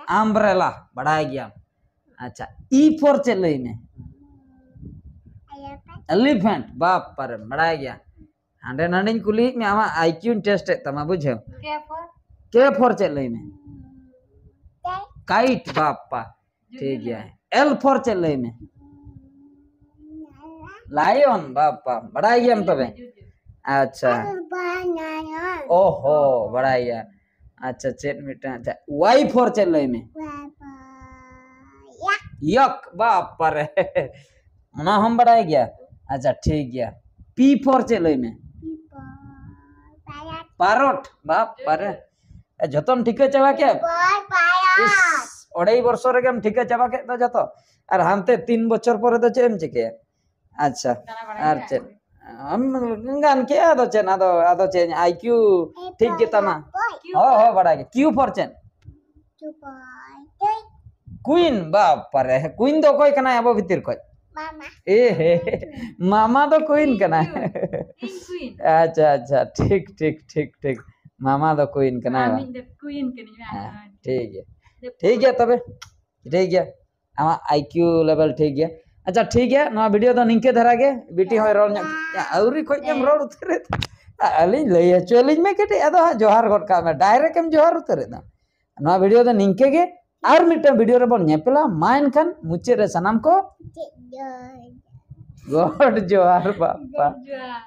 ᱟᱢᱵᱨᱮᱞᱟ, ᱵᱟᱰᱟᱭ ᱜᱮᱭᱟᱢ? ᱟᱪᱪᱷᱟ, ᱤ ᱯᱷᱚᱨ ᱪᱮᱫ ᱞᱟᱹᱭ ᱢᱮ? ᱮᱞᱤᱯᱷᱮᱱᱴ, ᱵᱟᱯ ᱯᱟᱨᱮ, ᱵᱟᱰᱟᱭ ᱜᱮᱭᱟ᱾ ᱦᱟᱸᱰᱮ ᱱᱟᱸᱰᱮᱧ ᱠᱩᱞᱤᱭᱮᱫ ᱢᱮᱭᱟ, ᱟᱢᱟᱜ ᱟᱭ ᱠᱤᱭᱩᱧ ᱴᱮᱥᱴ ᱮᱫ ᱛᱟᱢᱟ, ᱵᱩᱡᱷᱟᱹᱣ᱾ ᱠᱮ ᱯᱷᱚᱨ? ᱠᱮ ᱯᱷᱚᱨ ᱪᱮᱫ ᱞᱟᱹᱭ ᱢᱮ? ᱠᱟᱭᱤᱴ, ᱵᱟᱯᱯᱟ᱾ ᱴᱷᱤᱠ ᱜᱮᱭᱟ᱾ ᱮᱞ ᱯᱷᱚᱨ ᱪᱮᱫ ᱞᱟᱹᱭ ᱢᱮ? ᱞᱟᱭᱚᱱ, ᱵᱟᱯᱯᱟ᱾ ᱵᱟᱰᱟᱭ ᱜᱮᱭᱟᱢ ᱛᱚᱵᱮ? ᱟᱪᱪᱷᱟ᱾ ᱚᱦᱚ, ᱵᱟᱲᱟᱭ ᱜᱮᱭᱟ᱾ ᱟᱪᱪᱷᱟ, ᱪᱮᱫ ᱢᱤᱫᱴᱟᱝ, ᱟᱪᱪᱷᱟ, Y for ᱪᱮᱫ ᱞᱟᱹᱭ ᱢᱮ? ᱭᱚᱠ, ᱵᱟᱯᱟᱨᱮ᱾ ᱚᱱᱟ ᱦᱚᱸᱢ ᱵᱟᱲᱟᱭ ᱜᱮᱭᱟ? ᱟᱪᱪᱷᱟ, ᱴᱷᱤᱠ ᱜᱮᱭᱟ᱾ P for ᱪᱮᱫ ᱞᱟᱹᱭ ᱢᱮ? ᱯᱟᱨᱚᱴ, ᱵᱟᱯᱟᱨᱮ᱾ ᱮ, ᱡᱷᱚᱛᱚᱢ ᱴᱷᱤᱠᱟᱹ ᱪᱟᱵᱟ ᱠᱮᱫ? ᱤᱥ, ᱚᱲᱟᱭ ᱵᱚᱨᱥᱚ ᱨᱮᱜᱮᱢ ᱴᱷᱤᱠᱟᱹ ᱪᱟᱵᱟ ᱠᱮᱫ ᱫᱚ ᱡᱷᱚᱛᱚ᱾ ᱟᱨ ᱦᱟᱱᱛᱮ ᱛᱤᱱ ᱵᱚᱪᱷᱚᱨ ᱯᱚᱨᱮ ᱫᱚ ᱪᱮᱫ ᱮᱢ ᱪᱤᱠᱟᱹᱭᱟ? ᱟᱪᱪᱷᱟ, ᱟᱨ ᱪᱮᱫ? ᱟᱢ ᱜᱟᱱ ᱠᱮᱫ, ᱟᱫᱚ ᱪᱮᱫ, ᱟᱫᱚ, ᱟᱫᱚ ᱪᱮᱫ, IQ ᱴᱷᱤᱠ ᱜᱮ ᱛᱟᱢᱟ᱾ ᱦᱚᱸ, ᱦᱚᱸ, ᱵᱟᱲᱟᱭ ᱜᱮ᱾ Q for ᱪᱮᱫ? Queen, ᱵᱟᱯᱟᱨᱮ, queen ᱫᱚ ᱚᱠᱚᱭ ᱠᱟᱱᱟᱭ ᱟᱵᱚ ᱵᱷᱤᱛᱤᱨ ᱠᱷᱚᱡ? ᱢᱟᱢᱟ᱾ ᱮ ᱦᱮ, ᱢᱟᱢᱟ ᱫᱚ queen ᱠᱟᱱᱟᱭ᱾ King queen᱾ ᱟᱪᱪᱷᱟ, ᱟᱪᱪᱷᱟ, ᱴᱷᱤᱠ, ᱴᱷᱤᱠ, ᱴᱷᱤᱠ, ᱴᱷᱤᱠ᱾ ᱢᱟᱢᱟ ᱫᱚ queen ᱠᱟᱱᱟᱭ ᱟᱢ ᱵᱟᱝ? ᱤᱧ ᱫᱚ queen ᱠᱟᱹᱱᱟᱹᱧ ᱵᱟᱝ? ᱦᱮᱸ, ᱴᱷᱤᱠ ᱜᱮᱭᱟ᱾ ᱴᱷᱤᱠ ᱜᱮᱭᱟ ᱛᱚᱵᱮ, ᱴᱷᱤᱠ ᱜᱮᱭᱟ, ᱟᱢᱟᱜ IQ level ᱴᱷᱤᱠ ᱜᱮᱭᱟ᱾ ᱟᱪᱪᱷᱟ, ᱴᱷᱤᱠ ᱜᱮᱭᱟ, ᱱᱚᱣᱟ video ᱫᱚ ᱱᱤᱝᱠᱟᱹ ᱫᱷᱟᱨᱟ ᱜᱮ᱾ ᱵᱤᱴᱤ ᱦᱚᱸᱭ ᱨᱚᱲ ᱧᱚᱜ, ᱟᱹᱣᱨᱤ ᱠᱷᱚᱡ ᱜᱮᱢ ᱨᱚᱲ ᱩᱛᱟᱹᱨᱮᱫ᱾ ᱟᱹᱞᱤᱧ ᱞᱟᱹᱭ ᱦᱚᱪᱚ ᱟᱹᱞᱤᱧ ᱢᱮ ᱠᱟᱹᱴᱤᱡ, ᱟᱫᱚ ᱦᱟᱸᱜ ᱡᱚᱦᱟᱨ ᱜᱚᱫ ᱠᱟᱜ ᱢᱮ, direct ᱮᱢ ᱡᱚᱦᱟᱨ ᱩᱛᱟᱹᱨᱮᱫ ᱫᱚ᱾ ᱱᱚᱣᱟ video ᱫᱚ ᱱᱤᱝᱠᱟᱹ ᱜᱮ, ᱟᱨ ᱢᱤᱫᱴᱟᱝ video ᱨᱮᱵᱚᱱ ᱧᱮᱯᱮᱞᱟ᱾ ᱢᱟ ᱮᱱᱠᱷᱟᱱ ᱢᱩᱪᱟᱹᱫ ᱨᱮ ᱥᱟᱱᱟᱢ ᱠᱚ ᱜᱚᱰ ᱡᱚᱦᱟᱨ ᱵᱟᱯᱟ᱾ ᱜᱚᱰ ᱡᱚᱦᱟᱨ᱾